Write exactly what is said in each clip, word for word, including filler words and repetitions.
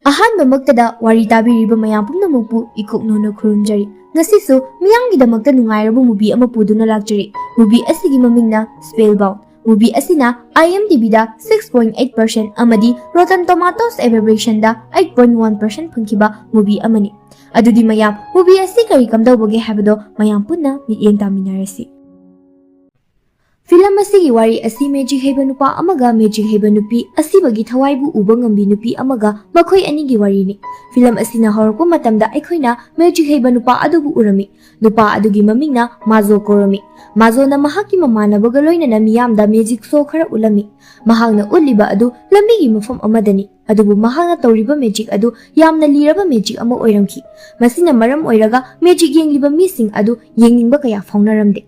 ꯑꯍꯥꯟꯕꯃꯛꯇꯗ ꯋꯥꯔꯤ ꯇꯥꯕꯤꯔꯤꯕ ꯃꯌꯥꯝ ꯄꯨꯝꯅꯃꯛꯄꯨ ꯏꯀꯣꯛꯅꯣꯅ ꯈꯨꯔꯨꯝꯖꯔꯤ꯫ ꯉꯁꯤꯁꯨ ꯃꯤꯌꯥꯝꯒꯤꯗꯃꯛꯇ ꯅꯨꯡꯉꯥꯏꯔꯕ movie ꯑꯃ ꯄꯨꯗꯨꯅ ꯂꯥꯛꯆꯔꯤ꯫ Movie ꯑꯁꯤꯒꯤ ꯃꯃꯤꯡꯅ Spellbound꯫ Movie ꯑꯁꯤꯅ IMDbꯗ six point eight percent ꯑꯃꯗꯤ Rotten Tomatoes average percentꯗ eight point one percent ꯐꯪꯈꯤꯕ movie ꯑꯃꯅꯤ꯫ ꯑꯗꯨꯗꯤ ꯃꯌꯥꯝ, movie ꯑꯁꯤ ꯀꯔꯤ ꯀꯝꯗꯧꯕꯒꯦ ꯍꯥꯏꯕꯗꯣ ꯃꯌꯥꯝ ꯄꯨꯟꯅ ꯃꯤꯠꯌꯦꯡ ꯇꯥꯃꯤꯟꯅꯔꯁꯤ꯫ ꯐꯤꯂꯝ ꯑꯁꯤꯒꯤ ꯋꯥꯔꯤ ꯑꯁꯤ magic ꯍꯩꯕ ꯅꯨꯄꯥ ꯑꯃꯒ magic ꯍꯩꯕ ꯅꯨꯄꯤ, ꯑꯁꯤꯕꯒꯤ ꯊꯋꯥꯏꯕꯨ ꯎꯕ ꯉꯝꯕꯤ ꯅꯨꯄꯤ ꯑꯃꯒ ꯃꯈꯣꯏ ꯑꯅꯤꯒꯤ ꯋꯥꯔꯤꯅꯤ꯫ ꯐꯤꯂꯝ ꯑꯁꯤꯅ ꯍꯧꯔꯛꯄ ꯃꯇꯝꯗ ꯑꯩꯈꯣꯏꯅ magic ꯍꯩꯕ ꯅꯨꯄꯥ ꯑꯗꯨꯕꯨ ꯎꯔꯝꯃꯤ꯫ ꯅꯨꯄꯥ ꯑꯗꯨꯒꯤ ꯃꯃꯤꯡꯅ ꯃꯥꯖꯣ ꯀꯧꯔꯝꯃꯤ꯫ ꯃꯥꯖꯣꯅ ꯃꯍꯥꯛꯀꯤ ꯃꯃꯥꯟꯅꯕꯒ ꯂꯣꯏꯅꯅ ꯃꯤꯌꯥꯝꯗ magic show ꯈꯔ ꯎꯠꯂꯝꯃꯤ꯫ ꯃꯍꯥꯛꯅ ꯎꯠꯂꯤꯕ ꯑꯗꯨ ꯂꯝꯕꯤꯒꯤ ꯃꯐꯝ ꯑꯃꯗꯅꯤ, ꯑꯗꯨꯕꯨ ꯃꯍꯥꯛꯅ ꯇꯧꯔꯤꯕ magic ꯑꯗꯨ ꯌꯥꯝꯅ ꯂꯤꯔꯕ magic ꯑꯃ ꯑꯣꯏꯔꯝꯈꯤ꯫ ꯃꯁꯤꯅ ꯃꯔꯝ ꯑꯣꯏꯔꯒ magic ꯌꯦꯡꯂꯤꯕ ꯃꯤꯁꯤꯡ ꯑꯗꯨ ꯌꯦꯡꯅꯤꯡꯕ ꯀꯌꯥ ꯐꯥꯎꯅꯔꯝꯗꯦ꯫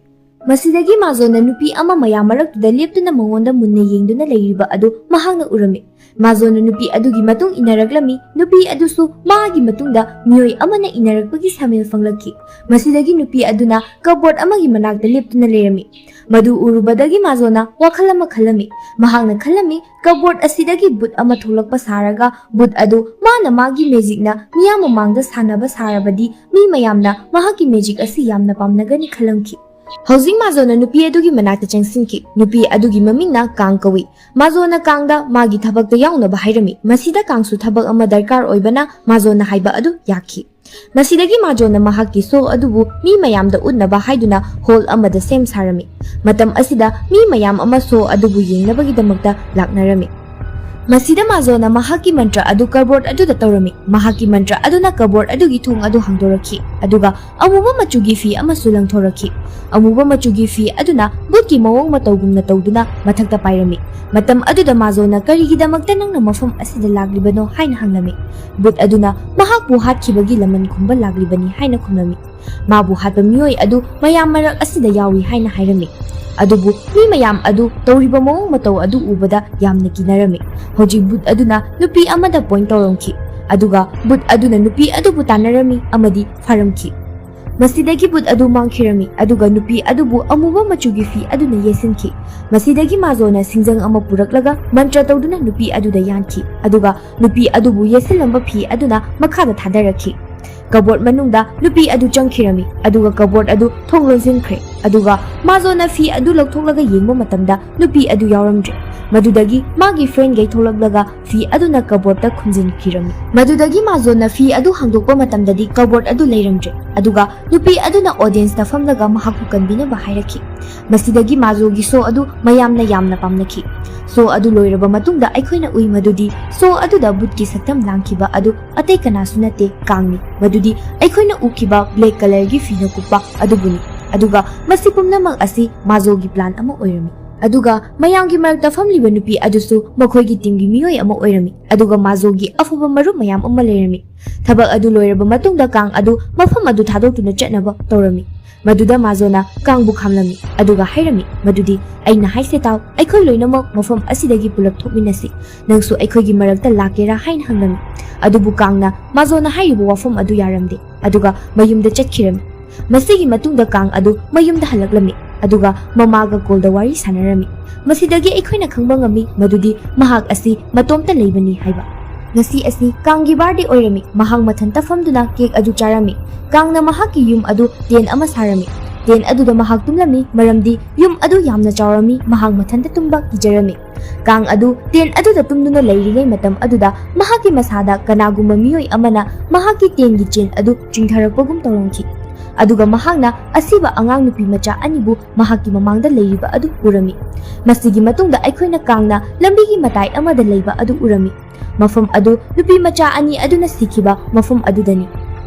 ꯃꯁꯤꯗꯒꯤ ꯃꯥꯖꯣꯅ ꯅꯨꯄꯤ ꯑꯃ ꯃꯌꯥꯝ ꯃꯔꯛꯇꯨꯗ ꯂꯦꯞꯇꯨꯅ ꯃꯉꯣꯟꯗ ꯃꯨꯟꯅ ꯌꯦꯡꯗꯨꯅ ꯂꯩꯔꯤꯕ ꯑꯗꯨ ꯃꯍꯥꯛꯅ ꯎꯔꯝꯃꯤ꯫ ꯃꯥꯖꯣꯅ ꯅꯨꯄꯤ ꯑꯗꯨꯒꯤ ꯃꯇꯨꯡ ꯏꯟꯅꯔꯛꯂꯝꯃꯤ꯫ ꯅꯨꯄꯤ ꯑꯗꯨꯁꯨ ꯃꯥꯒꯤ ꯃꯇꯨꯡꯗ ꯃꯤꯑꯣꯏ ꯑꯃꯅ ꯏꯟꯅꯔꯛꯄꯒꯤ ꯁꯥꯃꯤꯜ ꯐꯪꯂꯛꯈꯤ꯫ ꯃꯁꯤꯗꯒꯤ ꯅꯨꯄꯤ ꯑꯗꯨꯅ cupboard ꯑꯃꯒꯤ ꯃꯅꯥꯛꯇ ꯂꯦꯞꯇꯨꯅ ꯂꯩꯔꯝꯃꯤ꯫ ꯃꯗꯨ ꯎꯔꯨꯕꯗꯒꯤ ꯃꯥꯖꯣꯅ ꯋꯥꯈꯜ ꯑꯃ ꯈꯜꯂꯝꯃꯤ꯫ ꯃꯍꯥꯛꯅ ꯈꯜꯂꯝꯃꯤ, cupboard ꯑꯁꯤꯗꯒꯤ ꯕꯨꯠ ꯑꯃ ꯊꯣꯛꯂꯛꯄ ꯁꯥꯔꯒ ꯕꯨꯠ ꯑꯗꯨ ꯃꯥꯅ ꯃꯥꯒꯤ magicꯅ ꯃꯤꯌꯥꯝ ꯃꯃꯥꯡꯗ ꯁꯥꯟꯅꯕ ꯁꯥꯔꯕꯗꯤ ꯃꯤ ꯃꯌꯥꯝꯅ ꯃꯍꯥꯛꯀꯤ magic ꯑꯁꯤ ꯌꯥꯝꯅ ꯄꯥꯝꯅꯒꯅꯤ ꯈꯜꯂꯝꯈꯤ꯫ ꯍꯧꯖꯤꯛ ꯃꯥꯖꯣꯅ ꯅꯨꯄꯤ ꯑꯗꯨꯒꯤ ꯃꯅꯥꯛꯇ ꯆꯪꯁꯤꯟꯈꯤ꯫ ꯅꯨꯄꯤ ꯑꯗꯨꯒꯤ ꯃꯃꯤꯡꯅ ꯀꯥꯡ ꯀꯧꯏ꯫ ꯃꯥꯖꯣꯅ ꯀꯥꯡꯗ ꯃꯥꯒꯤ ꯊꯕꯛꯇ ꯌꯥꯎꯅꯕ ꯍꯥꯏꯔꯝꯃꯤ꯫ ꯃꯁꯤꯗ ꯀꯥꯡꯁꯨ ꯊꯕꯛ ꯑꯃ ꯗꯔꯀꯥꯔ ꯑꯣꯏꯕꯅ ꯃꯥꯖꯣꯅ ꯍꯥꯏꯕ ꯑꯗꯨ ꯌꯥꯈꯤ꯫ ꯃꯁꯤꯗꯒꯤ ꯃꯥꯖꯣꯅ ꯃꯍꯥꯛꯀꯤ show ꯑꯗꯨꯕꯨ ꯃꯤ ꯃꯌꯥꯝꯗ ꯎꯠꯅꯕ ꯍꯥꯏꯗꯨꯅ hall ꯑꯃꯗ ꯁꯦꯝ ꯁꯥꯔꯝꯃꯤ꯫ ꯃꯇꯝ ꯑꯁꯤꯗ ꯃꯤ ꯃꯌꯥꯝ ꯑꯃ show ꯑꯗꯨꯕꯨ ꯌꯦꯡꯅꯕꯒꯤꯗꯃꯛꯇ ꯂꯥꯛꯅꯔꯝꯃꯤ꯫ ꯃꯁꯤꯗ ꯃꯥꯖꯣꯅ ꯃꯍꯥꯛꯀꯤ ꯃꯟꯇ꯭ꯔ ꯑꯗꯨ cupboard ꯑꯗꯨꯗ ꯇꯧꯔꯝꯃꯤ꯫ ꯃꯍꯥꯛꯀꯤ ꯃꯟꯇ꯭ꯔ ꯑꯗꯨꯅ cupboard ꯑꯗꯨꯒꯤ ꯊꯣꯡ ꯑꯗꯨ ꯍꯥꯡꯗꯣꯔꯛꯈꯤ, ꯑꯗꯨꯒ ꯑꯃꯨꯕ ꯃꯆꯨꯒꯤ ꯐꯤ ꯑꯃꯁꯨ ꯂꯪꯊꯣꯔꯛꯈꯤ꯫ ꯑꯃꯨꯕ ꯃꯆꯨꯒꯤ ꯐꯤ ꯑꯗꯨꯅ ꯕꯨꯠꯀꯤ ꯃꯑꯣꯡ ꯃꯇꯧꯒꯨꯝꯅ ꯇꯧꯗꯨꯅ ꯃꯊꯛꯇ ꯄꯥꯏꯔꯝꯃꯤ꯫ ꯃꯇꯝ ꯑꯗꯨꯗ ꯃꯥꯖꯣꯅ "ꯀꯔꯤꯒꯤꯗꯃꯛꯇ ꯅꯪꯅ ꯃꯐꯝ ꯑꯁꯤꯗ ꯂꯥꯛꯂꯤꯕꯅꯣ?" ꯍꯥꯏꯅ ꯍꯪꯂꯝꯃꯤ꯫ ꯕꯨꯠ ꯑꯗꯨꯅ ꯃꯍꯥꯛꯄꯨ ꯍꯥꯠꯈꯤꯕꯒꯤ ꯂꯃꯟ ꯈꯨꯝꯕ ꯂꯥꯛꯂꯤꯕꯅꯤ ꯍꯥꯏꯅ ꯈꯨꯝꯂꯝꯃꯤ꯫ ꯃꯥꯕꯨ ꯍꯥꯠꯄ ꯃꯤꯑꯣꯏ ꯑꯗꯨ ꯃꯌꯥꯝ ꯃꯔꯛ ꯑꯁꯤꯗ ꯌꯥꯎꯏ ꯍꯥꯏꯅ ꯍꯥꯏꯔꯝꯃꯤ꯫ ꯑꯗꯨꯕꯨ ꯃꯤ ꯃꯌꯥꯝ ꯑꯗꯨ ꯇꯧꯔꯤꯕ ꯃꯑꯣꯡ ꯃꯇꯧ ꯑꯗꯨ ꯎꯕꯗ ꯌꯥꯝꯅ ꯀꯤꯅꯔꯝꯃꯤ꯫ ꯍꯧꯖꯤꯛ ꯕꯨꯠ ꯑꯗꯨꯅ ꯅꯨꯄꯤ ꯑꯃꯗ point ꯇꯧꯔꯝꯈꯤ, ꯑꯗꯨꯒ ꯕꯨꯠ ꯑꯗꯨꯅ ꯅꯨꯄꯤ ꯑꯗꯨꯕꯨ ꯇꯥꯟꯅꯔꯝꯃꯤ ꯑꯃꯗꯤ ꯐꯥꯔꯝꯈꯤ꯫ ꯃꯁꯤꯗꯒꯤ ꯚꯨꯠ ꯑꯗꯨ ꯃꯥꯡꯈꯤꯔꯝꯃꯤ, ꯑꯗꯨꯒ ꯅꯨꯄꯤ ꯑꯗꯨꯕꯨ ꯑꯃꯨꯕ ꯃꯆꯨꯒꯤ ꯐꯤ ꯑꯗꯨꯅ ꯌꯦꯠꯁꯤꯟꯈꯤ꯫ ꯃꯁꯤꯗꯒꯤ ꯃꯥꯖꯣꯅ ꯁꯤꯡꯖꯪ ꯑꯃ ꯄꯨꯔꯛꯂꯒ ꯃꯟꯇ꯭ꯔ ꯇꯧꯗꯨꯅ ꯅꯨꯄꯤ ꯑꯗꯨꯗ ꯌꯥꯟꯈꯤ, ꯑꯗꯨꯒ ꯅꯨꯄꯤ ꯑꯗꯨꯕꯨ ꯌꯦꯠꯁꯤꯜꯂꯝꯕ ꯐꯤ ꯑꯗꯨꯅ ꯃꯈꯥꯗ ꯊꯥꯗꯔꯛꯈꯤ꯫ ꯀꯕꯣꯔꯗ ꯃꯅꯨꯡꯗ ꯅꯨꯄꯤ ꯑꯗꯨ ꯆꯪꯈꯤꯔꯝꯃꯤ, ꯑꯗꯨꯒ ꯀꯕꯣꯔꯗ ꯑꯗꯨ ꯊꯣꯡ ꯂꯣꯟꯁꯤꯟꯈ꯭ꯔꯦ, ꯑꯗꯨꯒ ꯃꯥꯖꯣꯅ ꯐꯤ ꯑꯗꯨ ꯂꯧꯊꯣꯛꯂꯒ ꯌꯦꯡꯕ ꯃꯇꯝꯗ ꯅꯨꯄꯤ ꯑꯗꯨ ꯌꯥꯎꯔꯝꯗ꯭ꯔꯦ꯫ ꯃꯗꯨꯗꯒꯤ ꯃꯥꯒꯤ ꯐ꯭ꯔꯦꯟꯒꯩ ꯊꯣꯛꯂꯛꯂꯒ ꯐꯤ ꯑꯗꯨꯅ ꯀꯕꯣꯔꯗꯇ ꯈꯨꯝꯖꯤꯟꯈꯤꯔꯝꯃꯤ꯫ ꯃꯗꯨꯗꯒꯤ ꯃꯥꯖꯣꯅ ꯐꯤ ꯑꯗꯨ ꯍꯥꯡꯗꯣꯛꯄ ꯃꯇꯝꯗꯗꯤ ꯀꯕꯣꯔꯗ ꯑꯗꯨ ꯂꯩꯔꯝꯗ꯭ꯔꯦ, ꯑꯗꯨꯒ ꯅꯨꯄꯤ ꯑꯗꯨꯅ ꯑꯣꯗꯤꯌꯦꯟꯁꯇ ꯐꯝꯂꯒ ꯃꯍꯥꯛꯄꯨ ꯀꯟꯕꯤꯅꯕ ꯍꯥꯏꯔꯛꯈꯤ꯫ ꯃꯁꯤꯗꯒꯤ ꯃꯥꯖꯣꯒꯤ ꯁꯣ ꯑꯗꯨ ꯃꯌꯥꯝꯅ ꯌꯥꯝꯅ ꯄꯥꯝꯅꯈꯤ꯫ ꯁꯣ ꯑꯗꯨ ꯂꯣꯏꯔꯕ ꯃꯇꯨꯡꯗ ꯑꯩꯈꯣꯏꯅ ꯎꯏ ꯃꯗꯨꯗꯤ ꯁꯣ ꯑꯗꯨꯗ ꯚꯨꯠꯀꯤ ꯁꯛꯇꯝ ꯂꯥꯡꯈꯤꯕ ꯑꯗꯨ ꯑꯇꯩ ꯀꯅꯥꯁꯨ ꯅꯠꯇꯦ, ꯀꯥꯡꯅꯤ꯫ ꯃꯗꯨꯗꯤ ꯑꯩꯈꯣꯏꯅ ꯎꯈꯤꯕ ꯕ꯭ꯂꯦꯛ ꯀꯂꯔꯒꯤ ꯐꯤꯅ ꯀꯨꯞꯄ ꯑꯗꯨꯕꯨꯅꯤ꯫ ꯑꯗꯨꯒ ꯃꯁꯤ ꯄꯨꯝꯅꯃꯛ ꯑꯁꯤ ꯃꯥꯖꯣꯒꯤ ꯄ꯭ꯂꯥꯟ ꯑꯃ ꯑꯣꯏꯔꯝꯃꯤ꯫ ꯑꯗꯨꯒ ꯃꯌꯥꯝꯒꯤ ꯃꯔꯛꯇ ꯐꯝꯂꯤꯕ ꯅꯨꯄꯤ ꯑꯗꯨꯁꯨ ꯃꯈꯣꯏꯒꯤ ꯇꯤꯝꯒꯤ ꯃꯤꯑꯣꯏ ꯑꯃ ꯑꯣꯏꯔꯝꯃꯤ, ꯑꯗꯨꯒ ꯃꯥꯖꯣꯒꯤ ꯑꯐꯕ ꯃꯔꯨꯞ ꯃꯌꯥꯝ ꯑꯃ ꯂꯩꯔꯝꯃꯤ꯫ ꯊꯕꯛ ꯑꯗꯨ ꯂꯣꯏꯔꯕ ꯃꯇꯨꯡꯗ ꯀꯥꯡ ꯑꯗꯨ ꯃꯐꯝ ꯑꯗꯨ ꯊꯥꯗꯣꯛꯇꯨꯅ ꯆꯠꯅꯕ ꯇꯧꯔꯝꯃꯤ꯫ ꯃꯗꯨꯗ ꯃꯥꯖꯣꯅ ꯀꯥꯡꯕꯨ ꯈꯥꯝꯂꯝꯃꯤ, ꯑꯗꯨꯒ ꯍꯥꯏꯔꯝꯃꯤ ꯃꯗꯨꯗꯤ, "ꯑꯩꯅ ꯍꯥꯏꯁꯦ ꯇꯥꯎ, ꯑꯩꯈꯣꯏ ꯂꯣꯏꯅꯃꯛ ꯃꯐꯝ ꯑꯁꯤꯗꯒꯤ ꯄꯨꯂꯞ ꯊꯣꯛꯃꯤꯟꯅꯁꯤ꯫ ꯅꯪꯁꯨ ꯑꯩꯈꯣꯏꯒꯤ ꯃꯔꯛꯇ ꯂꯥꯛꯀꯦꯔꯥ?" ꯍꯥꯏꯅ ꯍꯪꯂꯝꯃꯤ꯫ ꯑꯗꯨꯕꯨ ꯀꯥꯡꯅ ꯃꯥꯖꯣꯅ ꯍꯥꯏꯔꯤꯕ ꯋꯥꯐꯝ ꯑꯗꯨ ꯌꯥꯔꯝꯗꯦ, ꯑꯗꯨꯒ ꯃꯌꯨꯝꯗ ꯆꯠꯈꯤꯔꯝꯃꯤ꯫ ꯃꯁꯤꯒꯤ ꯃꯇꯨꯡꯗ ꯀꯥꯡ ꯑꯗꯨ ꯃꯌꯨꯝꯗ ꯍꯜꯂꯛꯂꯝꯃꯤ, ꯑꯗꯨꯒ ꯃꯃꯥꯒ ꯀꯣꯜꯗ ꯋꯥꯔꯤ ꯁꯥꯟꯅꯔꯝꯃꯤ꯫ ꯃꯁꯤꯗꯒꯤ ꯑꯩꯈꯣꯏꯅ ꯈꯪꯕ ꯉꯝꯃꯤ ꯃꯗꯨꯗꯤ ꯃꯍꯥꯛ ꯑꯁꯤ ꯃꯇꯣꯝꯇ ꯂꯩꯕꯅꯤ ꯍꯥꯏꯕ꯫ ꯉꯁꯤ ꯑꯁꯤ ꯀꯥꯡꯒꯤ ꯕꯥꯔꯗꯦ ꯑꯣꯏꯔꯝꯃꯤ꯫ ꯃꯍꯥꯛ ꯃꯊꯟꯇ ꯐꯝꯗꯨꯅ ꯀꯦꯛ ꯑꯗꯨ ꯆꯥꯔꯝꯃꯤ꯫ ꯀꯥꯡꯅ ꯃꯍꯥꯛꯀꯤ ꯌꯨꯝ ꯑꯗꯨ ꯇꯦꯟ ꯑꯃ ꯁꯥꯔꯝꯃꯤ꯫ ꯇꯦꯟ ꯑꯗꯨꯗ ꯃꯍꯥꯛ ꯇꯨꯝꯂꯝꯃꯤ, ꯃꯔꯝꯗꯤ ꯌꯨꯝ ꯑꯗꯨ ꯌꯥꯝꯅ ꯆꯥꯎꯔꯝꯃꯤ, ꯃꯍꯥꯛ ꯃꯊꯟꯇ ꯇꯨꯝꯕ ꯀꯤꯖꯔꯝꯃꯤ꯫ ꯀꯥꯡ ꯑꯗꯨ ꯇꯦꯟ ꯑꯗꯨꯗ ꯇꯨꯝꯗꯨꯅ ꯂꯩꯔꯤꯉꯩ ꯃꯇꯝ ꯑꯗꯨꯗ ꯃꯍꯥꯛꯀꯤ ꯃꯁꯥꯗ ꯀꯅꯥꯒꯨꯝꯕ ꯃꯤꯑꯣꯏ ꯑꯃꯅ ꯃꯍꯥꯛꯀꯤ ꯇꯦꯟꯒꯤ ꯆꯦꯟ ꯑꯗꯨ ꯆꯤꯡꯊꯔꯛꯄꯒꯨꯝ ꯇꯧꯔꯝꯈꯤ꯫ ꯑꯗꯨꯒ ꯃꯍꯥꯛꯅ ꯑꯁꯤꯕ ꯑꯉꯥꯡ ꯅꯨꯄꯤ ꯃꯆꯥ ꯑꯅꯤꯕꯨ ꯃꯍꯥꯛꯀꯤ ꯃꯃꯥꯡꯗ ꯂꯩꯔꯤꯕ ꯑꯗꯨ ꯎꯔꯝꯃꯤ꯫ ꯃꯁꯤꯒꯤ ꯃꯇꯨꯡꯗ ꯑꯩꯈꯣꯏꯅ ꯀꯥꯡꯅ ꯂꯝꯕꯤꯒꯤ ꯃꯇꯥꯏ ꯑꯃꯗ ꯂꯩꯕ ꯑꯗꯨ ꯎꯔꯝꯃꯤ꯫ ꯃꯐꯝ ꯑꯗꯨ ꯅꯨꯄꯤ ꯃꯆꯥ ꯑꯅꯤ ꯑꯗꯨꯅ ꯁꯤꯈꯤꯕ ꯃꯐꯝ ꯑꯗꯨꯗꯅꯤ꯫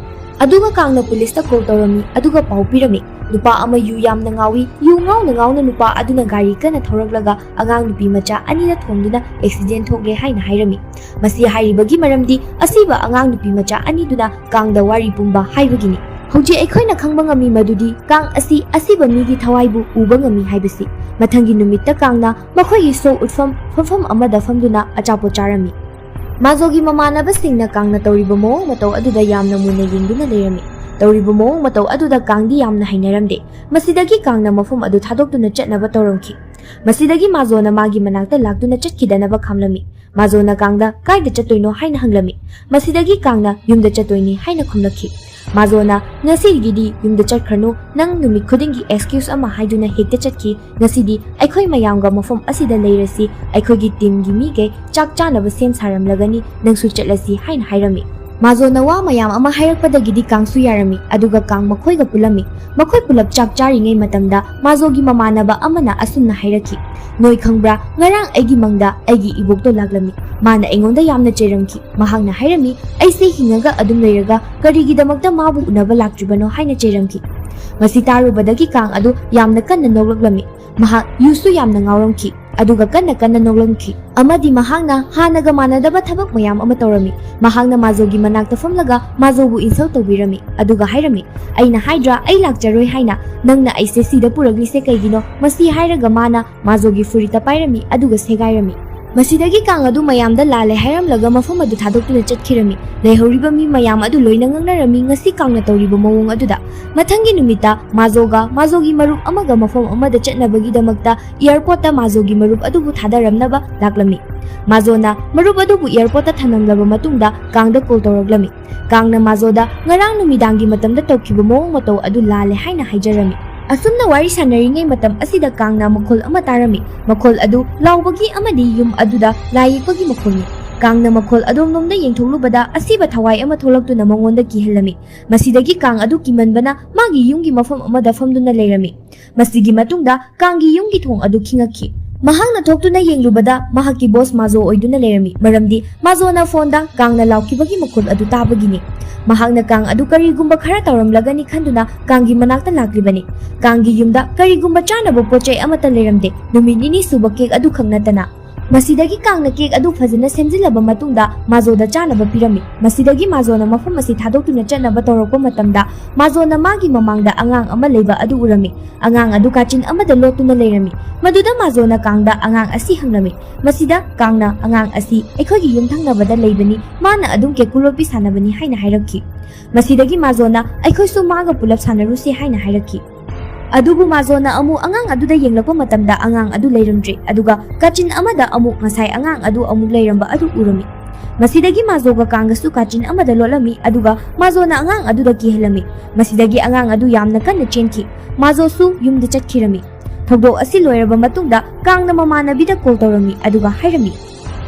ꯑꯗꯨꯒ ꯀꯥꯡꯅ ꯄꯨꯂꯤꯁꯇ ꯀꯣꯜ ꯇꯧꯔꯝꯃꯤ, ꯑꯗꯨꯒ ꯄꯥꯎ ꯄꯤꯔꯝꯃꯤ, ꯅꯨꯄꯥ ꯑꯃ ꯌꯨ ꯌꯥꯝꯅ ꯉꯥꯎꯏ, ꯌꯨ ꯉꯥꯎꯅ ꯉꯥꯎꯅ ꯅꯨꯄꯥ ꯑꯗꯨꯅ ꯒꯥꯔꯤ ꯀꯟꯅ ꯊꯧꯔꯛꯂꯒ ꯑꯉꯥꯡ ꯅꯨꯄꯤ ꯃꯆꯥ ꯑꯅꯤꯗ ꯊꯣꯝꯗꯨꯅ ꯑꯦꯛꯁꯤꯗꯦꯟ ꯊꯣꯛꯂꯦ ꯍꯥꯏꯅ ꯍꯥꯏꯔꯝꯃꯤ꯫ ꯃꯁꯤ ꯍꯥꯏꯔꯤꯕꯒꯤ ꯃꯔꯝꯗꯤ ꯑꯁꯤꯕ ꯑꯉꯥꯡ ꯅꯨꯄꯤ ꯃꯆꯥ ꯑꯅꯤꯗꯨꯅ ꯀꯥꯡꯗ ꯋꯥꯔꯤ ꯄꯨꯝꯕ ꯍꯥꯏꯕꯒꯤꯅꯤ꯫ ꯍꯧꯖꯤꯛ ꯑꯩꯈꯣꯏꯅ ꯈꯪꯕ ꯉꯝꯃꯤ ꯃꯗꯨꯗꯤ ꯀꯥꯡ ꯑꯁꯤ ꯑꯁꯤꯕ ꯃꯤꯒꯤ ꯊꯋꯥꯏꯕꯨ ꯎꯕ ꯉꯝꯃꯤ ꯍꯥꯏꯕꯁꯤ꯫ ꯃꯊꯪꯒꯤ ꯅꯨꯃꯤꯠꯇ ꯀꯥꯡꯅ ꯃꯈꯣꯏꯒꯤ ꯁꯣ ꯎꯠꯐꯝ ꯐꯝꯐꯝ ꯑꯃꯗ ꯐꯝꯗꯨꯅ ꯑꯆꯥꯄꯣꯠ ꯆꯥꯔꯝꯃꯤ꯫ ꯃꯥꯖꯣꯒꯤ ꯃꯃꯥꯟꯅꯕꯁꯤꯡꯅ ꯀꯥꯡꯅ ꯇꯧꯔꯤꯕ ꯃꯑꯣꯡ ꯃꯇꯧ ꯑꯗꯨꯗ ꯌꯥꯝꯅ ꯃꯨꯟꯅ ꯌꯦꯡꯗꯨꯅ ꯂꯩꯔꯝꯃꯤ꯫ ꯇꯧꯔꯤꯕ ꯃꯑꯣꯡ ꯃꯇꯧ ꯑꯗꯨꯗ ꯀꯥꯡꯗꯤ ꯌꯥꯝꯅ ꯍꯩꯅꯔꯝꯗꯦ꯫ ꯃꯁꯤꯗꯒꯤ ꯀꯥꯡꯅ ꯃꯐꯝ ꯑꯗꯨ ꯊꯥꯗꯣꯛꯇꯨꯅ ꯆꯠꯅꯕ ꯇꯧꯔꯝꯈꯤ꯫ ꯃꯁꯤꯗꯒꯤ ꯃꯥꯖꯣꯅ ꯃꯥꯒꯤ ꯃꯅꯥꯛꯇ ꯂꯥꯛꯇꯨꯅ ꯆꯠꯈꯤꯗꯅꯕ ꯈꯥꯝꯂꯝꯃꯤ꯫ ꯃꯥꯖꯣꯅ ꯀꯥꯡꯗ "ꯀꯥꯏꯗ ꯆꯠꯇꯣꯏꯅꯣ?" ꯍꯥꯏꯅ ꯍꯪꯂꯝꯃꯤ꯫ ꯃꯁꯤꯗꯒꯤ ꯀꯥꯡꯅ "ꯌꯨꯝꯗ ꯆꯠꯇꯣꯏꯅꯤ" ꯍꯥꯏꯅ ꯈꯨꯝꯂꯛꯈꯤ꯫ ꯃꯥꯖꯣꯅ "ꯉꯁꯤꯒꯤꯗꯤ ꯌꯨꯝꯗ ꯆꯠꯈ꯭ꯔꯅꯨ, ꯅꯪ ꯅꯨꯃꯤꯠ ꯈꯨꯗꯤꯡꯒꯤ excuse ꯑꯃ ꯍꯥꯏꯗꯨꯅ ꯍꯦꯛꯇ ꯆꯠꯈꯤ꯫ ꯉꯁꯤꯗꯤ ꯑꯩꯈꯣꯏ ꯃꯌꯥꯝꯒ ꯃꯐꯝ ꯑꯁꯤꯗ ꯂꯩꯔꯁꯤ, ꯑꯩꯈꯣꯏꯒꯤ teamꯒꯤ ꯃꯤꯈꯩ ꯆꯥꯛ ꯆꯥꯅꯕ ꯁꯦꯝ ꯁꯥꯔꯝꯂꯒꯅꯤ, ꯅꯪꯁꯨ ꯆꯠꯂꯁꯤ" ꯍꯥꯏꯅ ꯍꯥꯏꯔꯝꯃꯤ꯫ ꯃꯥꯖꯣꯅ ꯋꯥ ꯃꯌꯥꯝ ꯑꯃ ꯍꯥꯏꯔꯛꯄꯗꯒꯤꯗꯤ ꯀꯥꯡꯁꯨ ꯌꯥꯔꯝꯃꯤ, ꯑꯗꯨꯒ ꯀꯥꯡ ꯃꯈꯣꯏꯒ ꯄꯨꯜꯂꯝꯃꯤ꯫ ꯃꯈꯣꯏ ꯄꯨꯂꯞ ꯆꯥꯛ ꯆꯥꯔꯤꯉꯩ ꯃꯇꯝꯗ ꯃꯥꯖꯣꯒꯤ ꯃꯃꯥꯟꯅꯕ ꯑꯃꯅ ꯑꯁꯨꯝꯅ ꯍꯥꯏꯔꯛꯈꯤ, "ꯅꯣꯏ ꯈꯪꯕ꯭ꯔꯥ, ꯉꯔꯥꯡ ꯑꯩꯒꯤ ꯃꯪꯗ ꯑꯩꯒꯤ ꯏꯕꯣꯛꯇꯣ ꯂꯥꯛꯂꯝꯃꯤ꯫ ꯃꯥꯅ ꯑꯩꯉꯣꯟꯗ ꯌꯥꯝꯅ ꯆꯩꯔꯝꯈꯤ꯫ ꯃꯍꯥꯛꯅ ꯍꯥꯏꯔꯝꯃꯤ, ꯑꯩꯁꯦ ꯍꯤꯡꯉꯒ ꯑꯗꯨꯝ ꯂꯩꯔꯒ ꯀꯔꯤꯒꯤꯗꯃꯛꯇ ꯃꯥꯕꯨ ꯎꯅꯕ ꯂꯥꯛꯇ꯭ꯔꯤꯕꯅꯣ ꯍꯥꯏꯅ ꯆꯩꯔꯝꯈꯤ"꯫ ꯃꯁꯤ ꯇꯥꯔꯨꯕꯗꯒꯤ ꯀꯥꯡ ꯑꯗꯨ ꯌꯥꯝꯅ ꯀꯟꯅ ꯅꯣꯛꯂꯛꯂꯝꯃꯤ꯫ ꯃꯍꯥꯛ ꯌꯨꯁꯨ ꯌꯥꯝꯅ ꯉꯥꯎꯔꯝꯈꯤ, ꯑꯗꯨꯒ ꯀꯟꯅ ꯀꯟꯅ ꯅꯣꯛꯂꯝꯈꯤ꯫ ꯑꯃꯗꯤ ꯃꯍꯥꯛꯅ ꯍꯥꯟꯅꯒ ꯃꯥꯟꯅꯗꯕ ꯊꯕꯛ ꯃꯌꯥꯝ ꯑꯃ ꯇꯧꯔꯝꯃꯤ꯫ ꯃꯍꯥꯛꯅ ꯃꯥꯖꯣꯒꯤ ꯃꯅꯥꯛꯇ ꯐꯝꯂꯒ ꯃꯥꯖꯣꯕꯨ insult ꯇꯧꯕꯤꯔꯝꯃꯤ, ꯑꯗꯨꯒ ꯍꯥꯏꯔꯝꯃꯤ, "ꯑꯩꯅ ꯍꯥꯏꯗ꯭ꯔꯥ ꯑꯩ ꯂꯥꯛꯆꯔꯣꯏ ꯍꯥꯏꯅ? ꯅꯪꯅ ꯑꯩꯁꯦ ꯁꯤꯗ ꯄꯨꯔꯛꯂꯤꯁꯦ ꯀꯩꯒꯤꯅꯣ?" ꯃꯁꯤ ꯍꯥꯏꯔꯒ ꯃꯥꯅ ꯃꯥꯖꯣꯒꯤ ꯐꯨꯔꯤꯠꯇ ꯄꯥꯏꯔꯝꯃꯤ, ꯑꯗꯨꯒ ꯁꯦꯒꯥꯏꯔꯝꯃꯤ꯫ ꯃꯁꯤꯗꯒꯤ ꯀꯥꯡ ꯑꯗꯨ ꯃꯌꯥꯝꯗ ꯂꯥꯜꯂꯦ ꯍꯥꯏꯔꯝꯂꯒ ꯃꯐꯝ ꯑꯗꯨ ꯊꯥꯗꯣꯛꯇꯨꯅ ꯆꯠꯈꯤꯔꯝꯃꯤ꯫ ꯂꯩꯍꯧꯔꯤꯕ ꯃꯤ ꯃꯌꯥꯝ ꯑꯗꯨ ꯂꯣꯏꯅ ꯉꯛꯅꯔꯝꯃꯤ ꯉꯁꯤ ꯀꯥꯡꯅ ꯇꯧꯔꯤꯕ ꯃꯑꯣꯡ ꯑꯗꯨꯗ꯫ ꯃꯊꯪꯒꯤ ꯅꯨꯃꯤꯠꯇ ꯃꯥꯖꯣꯒ ꯃꯥꯖꯣꯒꯤ ꯃꯔꯨꯞ ꯑꯃꯒ ꯃꯐꯝ ꯑꯃꯗ ꯆꯠꯅꯕꯒꯤꯗꯃꯛꯇ airportꯇ ꯃꯥꯖꯣꯒꯤ ꯃꯔꯨꯞ ꯑꯗꯨꯕꯨ ꯊꯥꯗꯔꯝꯅꯕ ꯂꯥꯛꯂꯝꯃꯤ꯫ ꯃꯥꯖꯣꯅ ꯃꯔꯨꯞ ꯑꯗꯨꯕꯨ airportꯇ ꯊꯝꯂꯝꯂꯕ ꯃꯇꯨꯡꯗ ꯀꯥꯡꯗ call ꯇꯧꯔꯛꯂꯝꯃꯤ꯫ ꯀꯥꯡꯅ ꯃꯥꯖꯣꯗ ꯉꯔꯥꯡ ꯅꯨꯃꯤꯗꯥꯡꯒꯤ ꯃꯇꯝꯗ ꯇꯧꯈꯤꯕ ꯃꯑꯣꯡ ꯃꯇꯧ ꯑꯗꯨ ꯂꯥꯜꯂꯦ ꯍꯥꯏꯅ ꯍꯥꯏꯖꯔꯝꯃꯤ꯫ ꯑꯁꯨꯝꯅ ꯋꯥꯔꯤ ꯁꯥꯟꯅꯔꯤꯉꯩ ꯃꯇꯝ ꯑꯁꯤꯗ ꯀꯥꯡꯅ ꯃꯈꯣꯜ ꯑꯃ ꯇꯥꯔꯝꯃꯤ꯫ ꯃꯈꯣꯜ ꯑꯗꯨ ꯂꯥꯎꯕꯒꯤ ꯑꯃꯗꯤ ꯌꯨꯝ ꯑꯗꯨꯗ ꯂꯥꯏ ꯌꯦꯛꯄꯒꯤ ꯃꯈꯣꯜꯅꯤ꯫ ꯀꯥꯡꯅ ꯃꯈꯣꯜ ꯑꯗꯣꯝꯂꯣꯝꯗ ꯌꯦꯡꯊꯣꯛꯂꯨꯕꯗ ꯑꯁꯤꯕ ꯊꯋꯥꯏ ꯑꯃ ꯊꯣꯛꯂꯛꯇꯨꯅ ꯃꯉꯣꯟꯗ ꯀꯤꯍꯜꯂꯝꯃꯤ꯫ ꯃꯁꯤꯗꯒꯤ ꯀꯥꯡ ꯑꯗꯨ ꯀꯤꯃꯟꯕꯅ ꯃꯥꯒꯤ ꯌꯨꯝꯒꯤ ꯃꯐꯝ ꯑꯃꯗ ꯐꯝꯗꯨꯅ ꯂꯩꯔꯝꯃꯤ꯫ ꯃꯁꯤꯒꯤ ꯃꯇꯨꯡꯗ ꯀꯥꯡꯒꯤ ꯌꯨꯝꯒꯤ ꯊꯣꯡ ꯑꯗꯨ ꯈꯤꯡꯉꯛꯈꯤ꯫ ꯃꯍꯥꯛꯅ ꯊꯣꯛꯇꯨꯅ ꯌꯦꯡꯂꯨꯕꯗ ꯃꯍꯥꯛꯀꯤ boss ꯃꯥꯖꯣ ꯑꯣꯏꯗꯨꯅ ꯂꯩꯔꯝꯃꯤ, ꯃꯔꯝꯗꯤ ꯃꯥꯖꯣꯅ phoneꯗ ꯀꯥꯡꯅ ꯂꯥꯎꯈꯤꯕꯒꯤ ꯃꯈꯣꯜ ꯑꯗꯨ ꯇꯥꯕꯒꯤꯅꯤ꯫ ꯃꯍꯥꯛꯅ ꯀꯥꯡ ꯑꯗꯨ ꯀꯔꯤꯒꯨꯝꯕ ꯈꯔ ꯇꯧꯔꯝꯂꯒꯅꯤ ꯈꯟꯗꯨꯅ ꯀꯥꯡꯒꯤ ꯃꯅꯥꯛꯇ ꯂꯥꯛꯂꯤꯕꯅꯤ꯫ ꯀꯥꯡꯒꯤ ꯌꯨꯝꯗ ꯀꯔꯤꯒꯨꯝꯕ ꯆꯥꯅꯕ ꯄꯣꯠ ꯆꯩ ꯑꯃꯠꯇ ꯂꯩꯔꯝꯗꯦ, ꯅꯨꯃꯤꯠ ꯅꯤꯅꯤ ꯁꯨꯕ cake ꯑꯗꯨꯈꯛ ꯅꯠꯇꯅ꯫ ꯃꯁꯤꯗꯒꯤ ꯀꯥꯡꯅ ꯀꯦꯛ ꯑꯗꯨ ꯐꯖꯅ ꯁꯦꯝꯖꯤꯜꯂꯕ ꯃꯇꯨꯡꯗ ꯃꯥꯖꯣꯗ ꯆꯥꯅꯕ ꯄꯤꯔꯝꯃꯤ꯫ ꯃꯁꯤꯗꯒꯤ ꯃꯥꯖꯣꯅ ꯃꯐꯝ ꯑꯁꯤ ꯊꯥꯗꯣꯛꯇꯨꯅ ꯆꯠꯅꯕ ꯇꯧꯔꯛꯄ ꯃꯇꯝꯗ ꯃꯥꯖꯣꯅ ꯃꯥꯒꯤ ꯃꯃꯥꯡꯗ ꯑꯉꯥꯡ ꯑꯃ ꯂꯩꯕ ꯑꯗꯨ ꯎꯔꯝꯃꯤ꯫ ꯑꯉꯥꯡ ꯑꯗꯨ ꯀꯥꯆꯤꯟ ꯑꯃꯗ ꯂꯣꯠꯇꯨꯅ ꯂꯩꯔꯝꯃꯤ꯫ ꯃꯗꯨꯗ ꯃꯥꯖꯣꯅ ꯀꯥꯡꯗ ꯑꯉꯥꯡ ꯑꯁꯤ ꯍꯪꯂꯝꯃꯤ꯫ ꯃꯁꯤꯗ ꯀꯥꯡꯅ, "ꯑꯉꯥꯡ ꯑꯁꯤ ꯑꯩꯈꯣꯏꯒꯤ ꯌꯨꯝ ꯊꯪꯅꯕꯗ ꯂꯩꯕꯅꯤ, ꯃꯥꯅ ꯑꯗꯨꯝ ꯀꯦꯀꯨ ꯂꯣꯠꯄꯤ ꯁꯥꯟꯅꯕꯅꯤ" ꯍꯥꯏꯅ ꯍꯥꯏꯔꯛꯈꯤ꯫ ꯃꯁꯤꯗꯒꯤ ꯃꯥꯖꯣꯅ, "ꯑꯩꯈꯣꯏꯁꯨ ꯃꯥꯒ ꯄꯨꯂꯞ ꯁꯥꯟꯅꯔꯨꯁꯤ" ꯍꯥꯏꯅ ꯍꯥꯏꯔꯛꯈꯤ꯫ ꯑꯗꯨꯕꯨ ꯃꯥꯖꯣꯅ ꯑꯃꯨꯛ ꯑꯉꯥꯡ ꯑꯗꯨꯗ ꯌꯦꯡꯂꯛꯄ ꯃꯇꯝꯗ ꯑꯉꯥꯡ ꯑꯗꯨ ꯂꯩꯔꯝꯗ꯭ꯔꯦ, ꯑꯗꯨꯒ ꯀꯥꯆꯤꯟ ꯑꯃꯗ ꯑꯃꯨꯛ ꯉꯁꯥꯏ ꯑꯉꯥꯡ ꯑꯗꯨ ꯑꯃꯨꯛ ꯂꯩꯔꯝꯕ ꯑꯗꯨ ꯎꯔꯝꯃꯤ꯫ ꯃꯁꯤꯗꯒꯤ ꯃꯥꯖꯣꯒ ꯀꯥꯡꯒꯁꯨ ꯀꯥꯆꯤꯟ ꯑꯃꯗ ꯂꯣꯠꯂꯝꯃꯤ, ꯑꯗꯨꯒ ꯃꯥꯖꯣꯅ ꯑꯉꯥꯡ ꯑꯗꯨꯗ ꯀꯤꯍꯜꯂꯝꯃꯤ꯫ ꯃꯁꯤꯗꯒꯤ ꯑꯉꯥꯡ ꯑꯗꯨ ꯌꯥꯝꯅ ꯀꯟꯅ ꯆꯦꯟꯈꯤ꯫ ꯃꯥꯖꯣꯁꯨ ꯌꯨꯝꯗ ꯆꯠꯈꯤꯔꯝꯃꯤ꯫ ꯊꯧꯗꯣꯛ ꯑꯁꯤ ꯂꯣꯏꯔꯕ ꯃꯇꯨꯡꯗ ꯀꯥꯡꯅ ꯃꯃꯥꯟꯅꯕꯤꯗ ꯀꯣꯜ ꯇꯧꯔꯝꯃꯤ, ꯑꯗꯨꯒ ꯍꯥꯏꯔꯝꯃꯤ,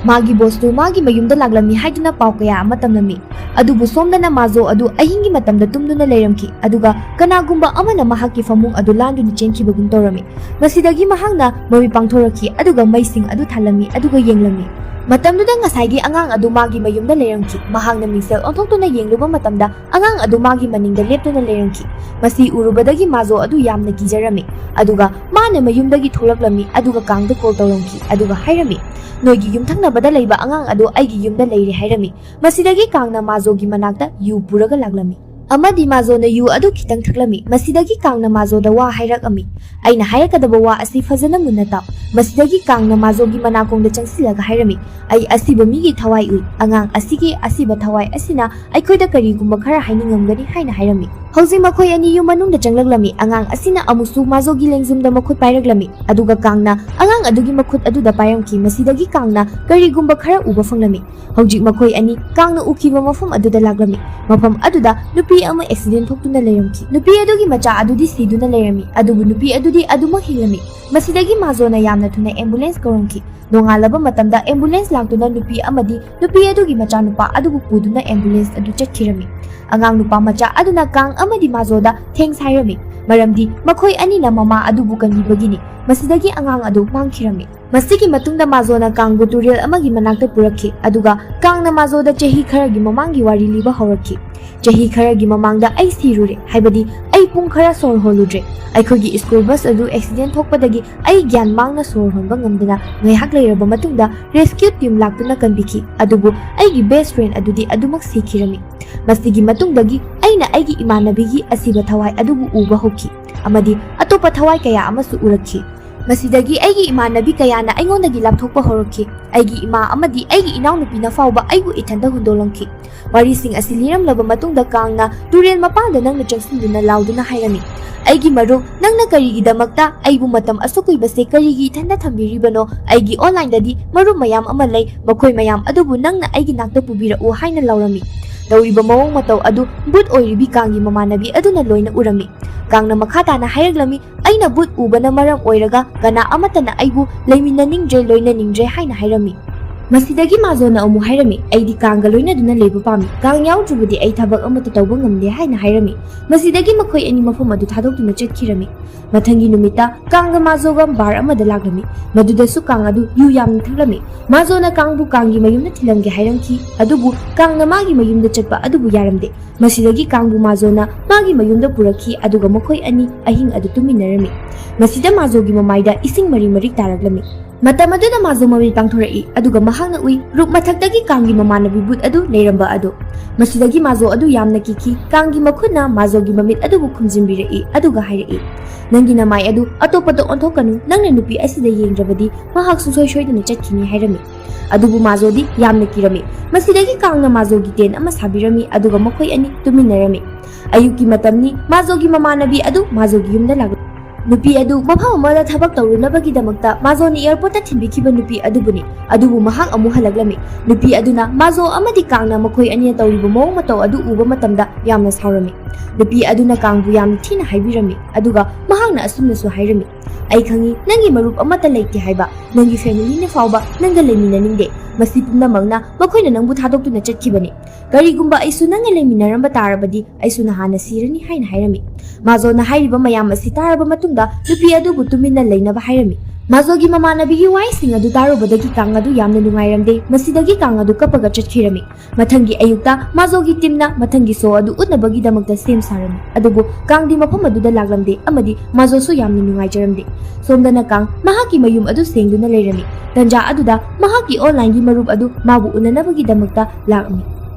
ꯃꯥꯒꯤ ꯕꯣꯁꯇꯨ ꯃꯥꯒꯤ ꯃꯌꯨꯝꯗ ꯂꯥꯛꯂꯝꯃꯤ ꯍꯥꯏꯗꯨꯅ ꯄꯥꯎ ꯀꯌꯥ ꯑꯃ ꯇꯝꯂꯝꯃꯤ꯫ ꯑꯗꯨꯕꯨ ꯁꯣꯝꯗꯅ ꯃꯥꯖꯣ ꯑꯗꯨ ꯑꯍꯤꯡꯒꯤ ꯃꯇꯝꯗ ꯇꯨꯝꯗꯨꯅ ꯂꯩꯔꯝꯈꯤ, ꯑꯗꯨꯒ ꯀꯅꯥꯒꯨꯝꯕ ꯑꯃꯅ ꯃꯍꯥꯛꯀꯤ ꯐꯃꯨꯡ ꯑꯗꯨ ꯂꯥꯟꯗꯨꯅ ꯆꯦꯟꯈꯤꯕꯒꯨꯝ ꯇꯧꯔꯝꯃꯤ꯫ ꯃꯁꯤꯗꯒꯤ ꯃꯍꯥꯛꯅ ꯃꯃꯤꯠ ꯄꯥꯡꯊꯣꯔꯛꯈꯤ, ꯑꯗꯨꯒ ꯃꯩꯁꯤꯡ ꯑꯗꯨ ꯊꯥꯜꯂꯝꯃꯤ, ꯑꯗꯨꯒ ꯌꯦꯡꯂꯝꯃꯤ꯫ ꯃꯇꯝꯗꯨꯗ ꯉꯁꯥꯏꯒꯤ ꯑꯉꯥꯡ ꯑꯗꯨ ꯃꯥꯒꯤ ꯃꯌꯨꯝꯗ ꯂꯩꯔꯝꯈꯤ꯫ ꯃꯍꯥꯛꯅ ꯃꯤꯡꯁꯦꯜ ꯑꯣꯟꯊꯣꯛꯇꯨꯅ ꯌꯦꯡꯂꯨꯕ ꯃꯇꯝꯗ ꯑꯉꯥꯡ ꯑꯗꯨ ꯃꯥꯒꯤ ꯃꯅꯤꯡꯗ ꯂꯦꯞꯇꯨꯅ ꯂꯩꯔꯝꯈꯤ꯫ ꯃꯁꯤ ꯎꯔꯨꯕꯗꯒꯤ ꯃꯥꯖꯣ ꯑꯗꯨ ꯌꯥꯝꯅ ꯀꯤꯖꯔꯝꯃꯤ, ꯑꯗꯨꯒ ꯃꯥꯅ ꯃꯌꯨꯝꯗꯒꯤ ꯊꯣꯛꯂꯛꯂꯝꯃꯤ, ꯑꯗꯨꯒ ꯀꯥꯡꯗ ꯀꯣꯜ ꯇꯧꯔꯝꯈꯤ, ꯑꯗꯨꯒ ꯍꯥꯏꯔꯝꯃꯤ, "ꯅꯣꯏꯒꯤ ꯌꯨꯝꯊꯪꯅꯕꯗ ꯂꯩꯕ ꯑꯉꯥꯡ ꯑꯗꯨ ꯑꯩꯒꯤ ꯌꯨꯝꯗ ꯂꯩꯔꯦ" ꯍꯥꯏꯔꯝꯃꯤ꯫ ꯃꯁꯤꯗꯒꯤ ꯀꯥꯡꯅ ꯃꯥꯖꯣꯒꯤ ꯃꯅꯥꯛꯇ ꯌꯨ ꯄꯨꯔꯒ ꯂꯥꯛꯂꯝꯃꯤ, ꯑꯃꯗꯤ ꯃꯥꯖꯣꯅ ꯌꯨ ꯑꯗꯨ ꯈꯤꯇꯪ ꯊꯛꯂꯝꯃꯤ꯫ ꯃꯁꯤꯗꯒꯤ ꯀꯥꯡꯅ ꯃꯥꯖꯣꯗ ꯋꯥ ꯍꯥꯏꯔꯛꯑꯝꯃꯤ, "ꯑꯩꯅ ꯍꯥꯏꯔꯛꯀꯗꯕ ꯋꯥ ꯑꯁꯤ ꯐꯖꯅ ꯃꯨꯟꯅ ꯇꯥꯎ"꯫ ꯃꯁꯤꯗꯒꯤ ꯀꯥꯡꯅ ꯃꯥꯖꯣꯒꯤ ꯃꯅꯥꯀꯣꯡꯗ ꯆꯪꯁꯤꯜꯂꯒ ꯍꯥꯏꯔꯝꯃꯤ, "ꯑꯩ ꯑꯁꯤꯕ ꯃꯤꯒꯤ ꯊꯋꯥꯏ ꯎꯏ꯫ ꯑꯉꯥꯡ ꯑꯁꯤꯒꯤ ꯑꯁꯤꯕ ꯊꯋꯥꯏ ꯑꯁꯤꯅ ꯑꯩꯈꯣꯏꯗ ꯀꯔꯤꯒꯨꯝꯕ ꯈꯔ ꯍꯥꯏꯅꯤꯡꯉꯝꯒꯅꯤ" ꯍꯥꯏꯅ ꯍꯥꯏꯔꯝꯃꯤ꯫ ꯍꯧꯖꯤꯛ ꯃꯈꯣꯏ ꯑꯅꯤ ꯌꯨꯝ ꯃꯅꯨꯡꯗ ꯆꯪꯂꯛꯂꯝꯃꯤ꯫ ꯑꯉꯥꯡ ꯑꯁꯤꯅ ꯑꯃꯨꯛꯁꯨ ꯃꯥꯖꯣꯒꯤ ꯂꯦꯡꯖꯨꯝꯗ ꯃꯈꯨꯠ ꯄꯥꯏꯔꯛꯂꯝꯃꯤ, ꯑꯗꯨꯒ ꯀꯥꯡꯅ ꯑꯉꯥꯡ ꯑꯗꯨꯒꯤ ꯃꯈꯨꯠ ꯑꯗꯨꯗ ꯄꯥꯏꯔꯝꯈꯤ꯫ ꯃꯁꯤꯗꯒꯤ ꯀꯥꯡꯅ ꯀꯔꯤꯒꯨꯝꯕ ꯈꯔ ꯎꯕ ꯐꯪꯂꯝꯃꯤ꯫ ꯍꯧꯖꯤꯛ ꯃꯈꯣꯏ ꯑꯅꯤ ꯀꯥꯡꯅ ꯎꯈꯤꯕ ꯃꯐꯝ ꯑꯗꯨꯗ ꯂꯥꯛꯂꯝꯃꯤ꯫ ꯃꯐꯝ ꯑꯗꯨꯗ ꯅꯨꯄꯤ ꯑꯃ ꯑꯦꯛꯁꯤꯗꯦꯟ ꯊꯣꯛꯇꯨꯅ ꯂꯩꯔꯝꯈꯤ꯫ ꯅꯨꯄꯤ ꯑꯗꯨꯒꯤ ꯃꯆꯥ ꯑꯗꯨꯗꯤ ꯁꯤꯗꯨꯅ ꯂꯩꯔꯝꯃꯤ, ꯑꯗꯨꯕꯨ ꯅꯨꯄꯤ ꯑꯗꯨꯗꯤ ꯑꯗꯨꯃꯛ ꯍꯤꯡꯂꯝꯃꯤ꯫ ꯃꯁꯤꯗꯒꯤ ꯃꯥꯖꯣꯅ ꯌꯥꯝꯅ ꯊꯨꯅ ꯑꯦꯝꯕꯨꯂꯦꯟꯁ ꯀꯧꯔꯝꯈꯤ꯫ ꯅꯣꯡꯉꯥꯜꯂꯕ ꯃꯇꯝꯗ ꯑꯦꯝꯕꯨꯂꯦꯟꯁ ꯂꯥꯛꯇꯨꯅ ꯅꯨꯄꯤ ꯑꯃꯗꯤ ꯅꯨꯄꯤ ꯑꯗꯨꯒꯤ ꯃꯆꯥꯅꯨꯄꯥ ꯑꯗꯨꯕꯨ ꯄꯨꯗꯨꯅ ꯑꯦꯝꯕꯨꯂꯦꯟꯁ ꯑꯗꯨ ꯆꯠꯈꯤꯔꯝꯃꯤ꯫ ꯑꯉꯥꯡ ꯅꯨꯄꯥ ꯃꯆꯥ ꯑꯗꯨꯅ ꯀꯥꯡ ꯑꯃꯗꯤ ꯃꯥꯖꯣꯗ ꯊꯦꯡꯁ ꯍꯥꯏꯔꯝꯃꯤ꯫ ꯃꯔꯝꯗꯤ ꯃꯈꯣꯏ ꯑꯅꯤꯅ ꯃꯃꯥ ꯑꯗꯨꯕꯨ ꯀꯟꯕꯤꯕꯒꯤꯅꯤ꯫ ꯃꯁꯤꯗꯒꯤ ꯑꯉꯥꯡ ꯑꯗꯨ ꯃꯥꯡꯈꯤꯔꯝꯃꯤ꯫ ꯃꯁꯤꯒꯤ ꯃꯇꯨꯡꯗ ꯃꯥꯖꯣꯅ ꯀꯥꯡꯕꯨ ꯇꯨꯔꯦꯜ ꯑꯃꯒꯤ ꯃꯅꯥꯛꯇ ꯄꯨꯔꯛꯈꯤ, ꯑꯗꯨꯒ ꯀꯥꯡꯅ ꯃꯥꯖꯣꯗ ꯆꯍꯤ ꯈꯔꯒꯤ ꯃꯃꯥꯡꯒꯤ ꯋꯥꯔꯤ ꯂꯤꯕ ꯍꯧꯔꯛꯈꯤ꯫ "ꯆꯍꯤ ꯈꯔꯒꯤ ꯃꯃꯥꯡꯗ ꯑꯩ ꯁꯤꯔꯨꯔꯦ, ꯍꯥꯏꯕꯗꯤ ꯑꯩ ꯄꯨꯡ ꯈꯔ ꯁꯣꯔ ꯍꯣꯜꯂꯨꯗ꯭ꯔꯦ꯫ ꯑꯩꯈꯣꯏꯒꯤ ꯁ꯭ꯀꯨꯜ ꯕꯁ ꯑꯗꯨ ꯑꯦꯛꯁꯤꯗꯦꯟ ꯊꯣꯛꯄꯗꯒꯤ ꯑꯩ ꯒ꯭ꯌꯥꯟ ꯃꯥꯡꯅ ꯁꯣꯔ ꯍꯣꯟꯕ ꯉꯝꯗꯅ ꯉꯥꯏꯍꯥꯛ ꯂꯩꯔꯕ ꯃꯇꯨꯡꯗ ꯔꯦꯁꯀ꯭ꯌꯨ ꯇꯤꯝ ꯂꯥꯛꯇꯨꯅ ꯀꯟꯕꯤꯈꯤ, ꯑꯗꯨꯕꯨ ꯑꯩꯒꯤ ꯕꯦꯁ ꯐ꯭ꯔꯦꯟ ꯑꯗꯨꯗꯤ ꯑꯗꯨꯃꯛ ꯁꯤꯈꯤꯔꯝꯃꯤ꯫ ꯃꯁꯤꯒꯤ ꯃꯇꯨꯡꯗꯒꯤ ꯑꯩꯅ ꯑꯩꯒꯤ ꯏꯃꯥꯟꯅꯕꯤꯒꯤ ꯑꯁꯤꯕ ꯊꯋꯥꯏ ꯑꯗꯨꯕꯨ ꯎꯕ ꯍꯧꯈꯤ, ꯑꯃꯗꯤ ꯑꯇꯣꯞꯄ ꯊꯋꯥꯏ ꯀꯌꯥ ꯑꯃꯁꯨ ꯎꯔꯛꯈꯤ꯫ ꯃꯁꯤꯗꯒꯤ ꯑꯩꯒꯤ ꯏꯃꯥꯟꯅꯕꯤ ꯀꯌꯥꯅ ꯑꯩꯉꯣꯟꯗꯒꯤ ꯂꯥꯞꯊꯣꯛꯄ ꯍꯧꯔꯛꯈꯤ꯫ ꯑꯩꯒꯤ ꯏꯃꯥ ꯑꯃꯗꯤ ꯑꯩꯒꯤ ꯏꯅꯥꯎꯅꯨꯄꯤꯅ ꯐꯥꯎꯕ ꯑꯩꯕꯨ ꯏꯊꯟꯇ ꯍꯨꯟꯗꯣꯛꯂꯝꯈꯤ"꯫ ꯋꯥꯔꯤꯁꯤꯡ ꯑꯁꯤ ꯂꯤꯔꯝꯂꯕ ꯃꯇꯨꯡꯗ ꯀꯥꯡꯅ ꯇꯨꯔꯦꯜ ꯃꯄꯥꯟꯗ ꯅꯪꯅ ꯆꯪꯁꯤꯟꯗꯨꯅ ꯂꯥꯎꯗꯨꯅ ꯍꯥꯏꯔꯝꯃꯤ, "ꯑꯩꯒꯤ ꯃꯔꯨꯞ, ꯅꯪꯅ ꯀꯔꯤꯒꯤꯗꯃꯛꯇ ꯑꯩꯕꯨ ꯃꯇꯝ ꯑꯁꯨꯛ ꯀꯨꯏꯕꯁꯦ ꯀꯔꯤꯒꯤ ꯏꯊꯟꯇ ꯊꯝꯕꯤꯔꯤꯕꯅꯣ? ꯑꯩꯒꯤ ꯑꯣꯟꯂꯥꯏꯟꯗꯗꯤ ꯃꯔꯨꯞ ꯃꯌꯥꯝ ꯑꯃ ꯂꯩ, ꯃꯈꯣꯏ ꯃꯌꯥꯝ ꯑꯗꯨꯕꯨ ꯅꯪꯅ ꯑꯩꯒꯤ ꯅꯥꯛꯇ ꯄꯨꯕꯤꯔꯛꯎ" ꯍꯥꯏꯅ ꯂꯥꯎꯔꯝꯃꯤ꯫ ꯇꯧꯔꯤꯕ ꯃꯑꯣꯡ ꯃꯇꯧ ꯑꯗꯨ ꯕꯨꯠ ꯑꯣꯏꯔꯤꯕꯤ ꯀꯥꯡꯒꯤ ꯃꯃꯥꯟꯅꯕꯤ ꯑꯗꯨꯅ ꯂꯣꯏꯅ ꯎꯔꯝꯃꯤ꯫ ꯀꯥꯡꯅ ꯃꯈꯥ ꯇꯥꯅ ꯍꯥꯏꯔꯛꯂꯝꯃꯤ, "ꯑꯩꯅ ꯕꯨꯠ ꯎꯕꯅ ꯃꯔꯝ ꯑꯣꯏꯔꯒ ꯀꯅꯥ ꯑꯃꯠꯇꯅ ꯑꯩꯕꯨ ꯂꯩꯃꯤꯟꯅꯅꯤꯡꯗ꯭ꯔꯦ, ꯂꯣꯏꯅꯅꯤꯡꯗ꯭ꯔꯦ" ꯍꯥꯏꯅ ꯍꯥꯏꯔꯝꯃꯤ꯫ ꯃꯁꯤꯗꯒꯤ ꯃꯥꯖꯣꯅ ꯑꯃꯨꯛ ꯍꯥꯏꯔꯝꯃꯤ, "ꯑꯩꯗꯤ ꯀꯥꯡꯒ ꯂꯣꯏꯅꯗꯨꯅ ꯂꯩꯕ ꯄꯥꯝꯃꯤ, ꯀꯥꯡ ꯌꯥꯎꯗ꯭ꯔꯕꯗꯤ ꯑꯩ ꯊꯕꯛ ꯑꯃꯠꯇ ꯇꯧꯕ ꯉꯝꯗꯦ" ꯍꯥꯏꯅ ꯍꯥꯏꯔꯝꯃꯤ꯫ ꯃꯁꯤꯗꯒꯤ ꯃꯈꯣꯏ ꯑꯅꯤ ꯃꯐꯝ ꯑꯗꯨ ꯊꯥꯗꯣꯛꯇꯨꯅ ꯆꯠꯈꯤꯔꯝꯃꯤ꯫ ꯃꯊꯪꯒꯤ ꯅꯨꯃꯤꯠꯇ ꯀꯥꯡꯒ ꯃꯥꯖꯣꯒ ꯕꯥꯔ ꯑꯃꯗ ꯂꯥꯛꯂꯝꯃꯤ꯫ ꯃꯗꯨꯗꯁꯨ ꯀꯥꯡ ꯑꯗꯨ ꯌꯨ ꯌꯥꯝꯅ ꯊꯛꯂꯝꯃꯤ꯫ ꯃꯥꯖꯣꯅ ꯀꯥꯡꯕꯨ ꯀꯥꯡꯒꯤ ꯃꯌꯨꯝꯗ ꯊꯤꯜꯂꯝꯒꯦ ꯍꯥꯏꯔꯝꯈꯤ, ꯑꯗꯨꯕꯨ ꯀꯥꯡꯅ ꯃꯥꯒꯤ ꯃꯌꯨꯝꯗ ꯆꯠꯄ ꯑꯗꯨꯕꯨ ꯌꯥꯔꯝꯗꯦ꯫ ꯃꯁꯤꯗꯒꯤ ꯀꯥꯡꯕꯨ ꯃꯥꯖꯣꯅ ꯃꯥꯒꯤ ꯃꯌꯨꯝꯗ ꯄꯨꯔꯛꯈꯤ, ꯑꯗꯨꯒ ꯃꯈꯣꯏ ꯑꯅꯤ ꯑꯍꯤꯡ ꯑꯗꯨ ꯇꯨꯝꯃꯤꯟꯅꯔꯝꯃꯤ꯫ ꯃꯁꯤꯗ ꯃꯥꯖꯣꯒꯤ ꯃꯃꯥꯏꯗ ꯏꯁꯤꯡ ꯃꯔꯤꯛ ꯃꯔꯤꯛ ꯇꯥꯔꯛꯂꯝꯃꯤ꯫ ꯃꯇꯝ ꯑꯗꯨꯗ ꯃꯥꯖꯣ ꯃꯃꯤꯠ ꯄꯥꯡꯊꯣꯔꯛꯏ, ꯑꯗꯨꯒ ꯃꯍꯥꯛꯅ ꯎꯏ, ꯔꯨꯞ ꯃꯊꯛꯇꯒꯤ ꯀꯥꯡꯒꯤ ꯃꯃꯥꯟꯅꯕꯤ ꯕꯨꯠ ꯑꯗꯨ ꯂꯩꯔꯝꯕ ꯑꯗꯨ꯫ ꯃꯁꯤꯗꯒꯤ ꯃꯥꯖꯣ ꯑꯗꯨ ꯌꯥꯝꯅ ꯀꯤꯈꯤ꯫ ꯀꯥꯡꯒꯤ ꯃꯈꯨꯠꯅ ꯃꯥꯖꯣꯒꯤ ꯃꯃꯤꯠ ꯑꯗꯨꯕꯨ ꯈꯨꯝꯖꯤꯟꯕꯤꯔꯛꯏ, ꯑꯗꯨꯒ ꯍꯥꯏꯔꯛꯏ, "ꯅꯪꯒꯤ ꯅꯃꯥꯏ ꯑꯗꯨ ꯑꯇꯣꯞꯄꯗ ꯑꯣꯟꯊꯣꯛꯀꯅꯨ, ꯅꯪꯅ ꯅꯨꯄꯤ ꯑꯁꯤꯗ ꯌꯦꯡꯗ꯭ꯔꯕꯗꯤ ꯃꯍꯥꯛ ꯁꯨꯡꯁꯣꯏ ꯁꯣꯏꯗꯅ ꯆꯠꯈꯤꯅꯤ" ꯍꯥꯏꯔꯝꯃꯤ꯫ ꯑꯗꯨꯕꯨ ꯃꯥꯖꯣꯗꯤ ꯌꯥꯝꯅ ꯀꯤꯔꯝꯃꯤ꯫ ꯃꯁꯤꯗꯒꯤ ꯀꯥꯡꯅ ꯃꯥꯖꯣꯒꯤ ꯇꯦꯟ ꯑꯃ ꯁꯥꯕꯤꯔꯝꯃꯤ, ꯑꯗꯨꯒ ꯃꯈꯣꯏ ꯑꯅꯤ ꯇꯨꯃꯤꯟꯅꯔꯝꯃꯤ꯫ ꯑꯌꯨꯛꯀꯤ ꯃꯇꯝꯅꯤ, ꯃꯥꯖꯣꯒꯤ ꯃꯃꯥꯟꯅꯕꯤ ꯑꯗꯨ ꯃꯥꯖꯣꯒꯤ ꯌꯨꯝꯗ ꯂꯥꯛꯂꯝꯃꯤ꯫ ꯅꯨꯄꯤ ꯑꯗꯨ ꯃꯐꯝ ꯑꯃꯗ ꯊꯕꯛ ꯇꯧꯔꯨꯅꯕꯒꯤꯗꯃꯛꯇ ꯃꯥꯖꯣꯅ ꯑꯦꯌꯔꯄꯣꯔꯠꯇ ꯊꯤꯟꯕꯤꯈꯤꯕ ꯅꯨꯄꯤ ꯑꯗꯨꯕꯨꯅꯤ꯫ ꯑꯗꯨꯕꯨ ꯃꯍꯥꯛ ꯑꯃꯨꯛ ꯍꯜꯂꯛꯂꯝꯃꯤ꯫ ꯅꯨꯄꯤ ꯑꯗꯨꯅ ꯃꯥꯖꯣ ꯑꯃꯗꯤ ꯀꯥꯡꯅ ꯃꯈꯣꯏ ꯑꯅꯤꯅ ꯇꯧꯔꯤꯕ ꯃꯑꯣꯡ ꯃꯇꯧ ꯑꯗꯨ ꯎꯕ ꯃꯇꯝꯗ ꯌꯥꯝꯅ ꯁꯥꯎꯔꯝꯃꯤ꯫ ꯅꯨꯄꯤ ꯑꯗꯨꯅ ꯀꯥꯡꯕꯨ ꯌꯥꯝꯅ ꯊꯤꯅ ꯍꯥꯏꯕꯤꯔꯝꯃꯤ, ꯑꯗꯨꯒ ꯃꯍꯥꯛꯅ ꯑꯁꯨꯝꯅꯁꯨ ꯍꯥꯏꯔꯝꯃꯤ, "ꯑꯩ ꯈꯪꯏ, ꯅꯪꯒꯤ ꯃꯔꯨꯞ ꯑꯃꯠꯇ ꯂꯩꯇꯦ ꯍꯥꯏꯕ, ꯅꯪꯒꯤ ꯐꯦꯃꯤꯂꯤꯅ ꯐꯥꯎꯕ ꯅꯪꯒ ꯂꯩꯃꯤꯟꯅꯅꯤꯡꯗꯦ꯫ ꯃꯁꯤ ꯄꯨꯝꯅꯃꯛꯅ ꯃꯈꯣꯏꯅ ꯅꯪꯕꯨ ꯊꯥꯗꯣꯛꯇꯨꯅ ꯆꯠꯈꯤꯕꯅꯤ꯫ ꯀꯔꯤꯒꯨꯝꯕ ꯑꯩꯁꯨ ꯅꯪꯒ ꯂꯩꯃꯤꯟꯅꯔꯝꯕ ꯇꯥꯔꯕꯗꯤ ꯑꯩꯁꯨ ꯅꯍꯥꯟꯅ ꯁꯤꯔꯅꯤ" ꯍꯥꯏꯅ ꯍꯥꯏꯔꯝꯃꯤ꯫ ꯃꯥꯖꯣꯅ ꯍꯥꯏꯔꯤꯕ ꯃꯌꯥꯝ ꯑꯁꯤ ꯇꯥꯔꯕ ꯃꯇꯨꯡꯗ ꯅꯨꯄꯤ ꯑꯗꯨꯕꯨ ꯇꯨꯃꯤꯟꯅ ꯂꯩꯅꯕ ꯍꯥꯏꯔꯝꯃꯤ꯫ ꯃꯥꯖꯣꯒꯤ ꯃꯃꯥꯟꯅꯕꯤꯒꯤ ꯋꯥꯍꯩꯁꯤꯡ ꯑꯗꯨ ꯇꯥꯔꯨꯕꯗꯒꯤ ꯀꯥꯡ ꯑꯗꯨ ꯌꯥꯝꯅ ꯅꯨꯡꯉꯥꯏꯔꯝꯗꯦ꯫ ꯃꯁꯤꯗꯒꯤ ꯀꯥꯡ ꯑꯗꯨ ꯀꯞꯄꯒ ꯆꯠꯈꯤꯔꯝꯃꯤ꯫ ꯃꯊꯪꯒꯤ ꯑꯌꯨꯛꯇ ꯃꯥꯖꯣꯒꯤ ꯇꯤꯝꯅ ꯃꯊꯪꯒꯤ ꯁꯣ ꯑꯗꯨ ꯎꯠꯅꯕꯒꯤꯗꯃꯛꯇ ꯁꯦꯝ ꯁꯥꯔꯝꯃꯤ꯫ ꯑꯗꯨꯕꯨ ꯀꯥꯡꯗꯤ ꯃꯐꯝ ꯑꯗꯨꯗ ꯂꯥꯛꯂꯝꯗꯦ ꯑꯃꯗꯤ ꯃꯥꯖꯣꯁꯨ ꯌꯥꯝꯅ ꯅꯨꯡꯉꯥꯏꯖꯔꯝꯗꯦ꯫ ꯁꯣꯝꯗꯅ ꯀꯥꯡ ꯃꯍꯥꯛꯀꯤ ꯃꯌꯨꯝ ꯑꯗꯨ ꯁꯦꯡꯗꯨꯅ ꯂꯩꯔꯝꯃꯤ꯫ ꯇꯟꯖꯥ ꯑꯗꯨꯗ ꯃꯍꯥꯛꯀꯤ ꯑꯣꯟꯂꯥꯏꯟꯒꯤ ꯃꯔꯨꯞ ꯑꯗꯨ ꯃꯥꯕꯨ ꯎꯅꯅꯕꯒꯤꯗꯃꯛꯇ ꯂꯥꯛꯂꯝꯃꯤ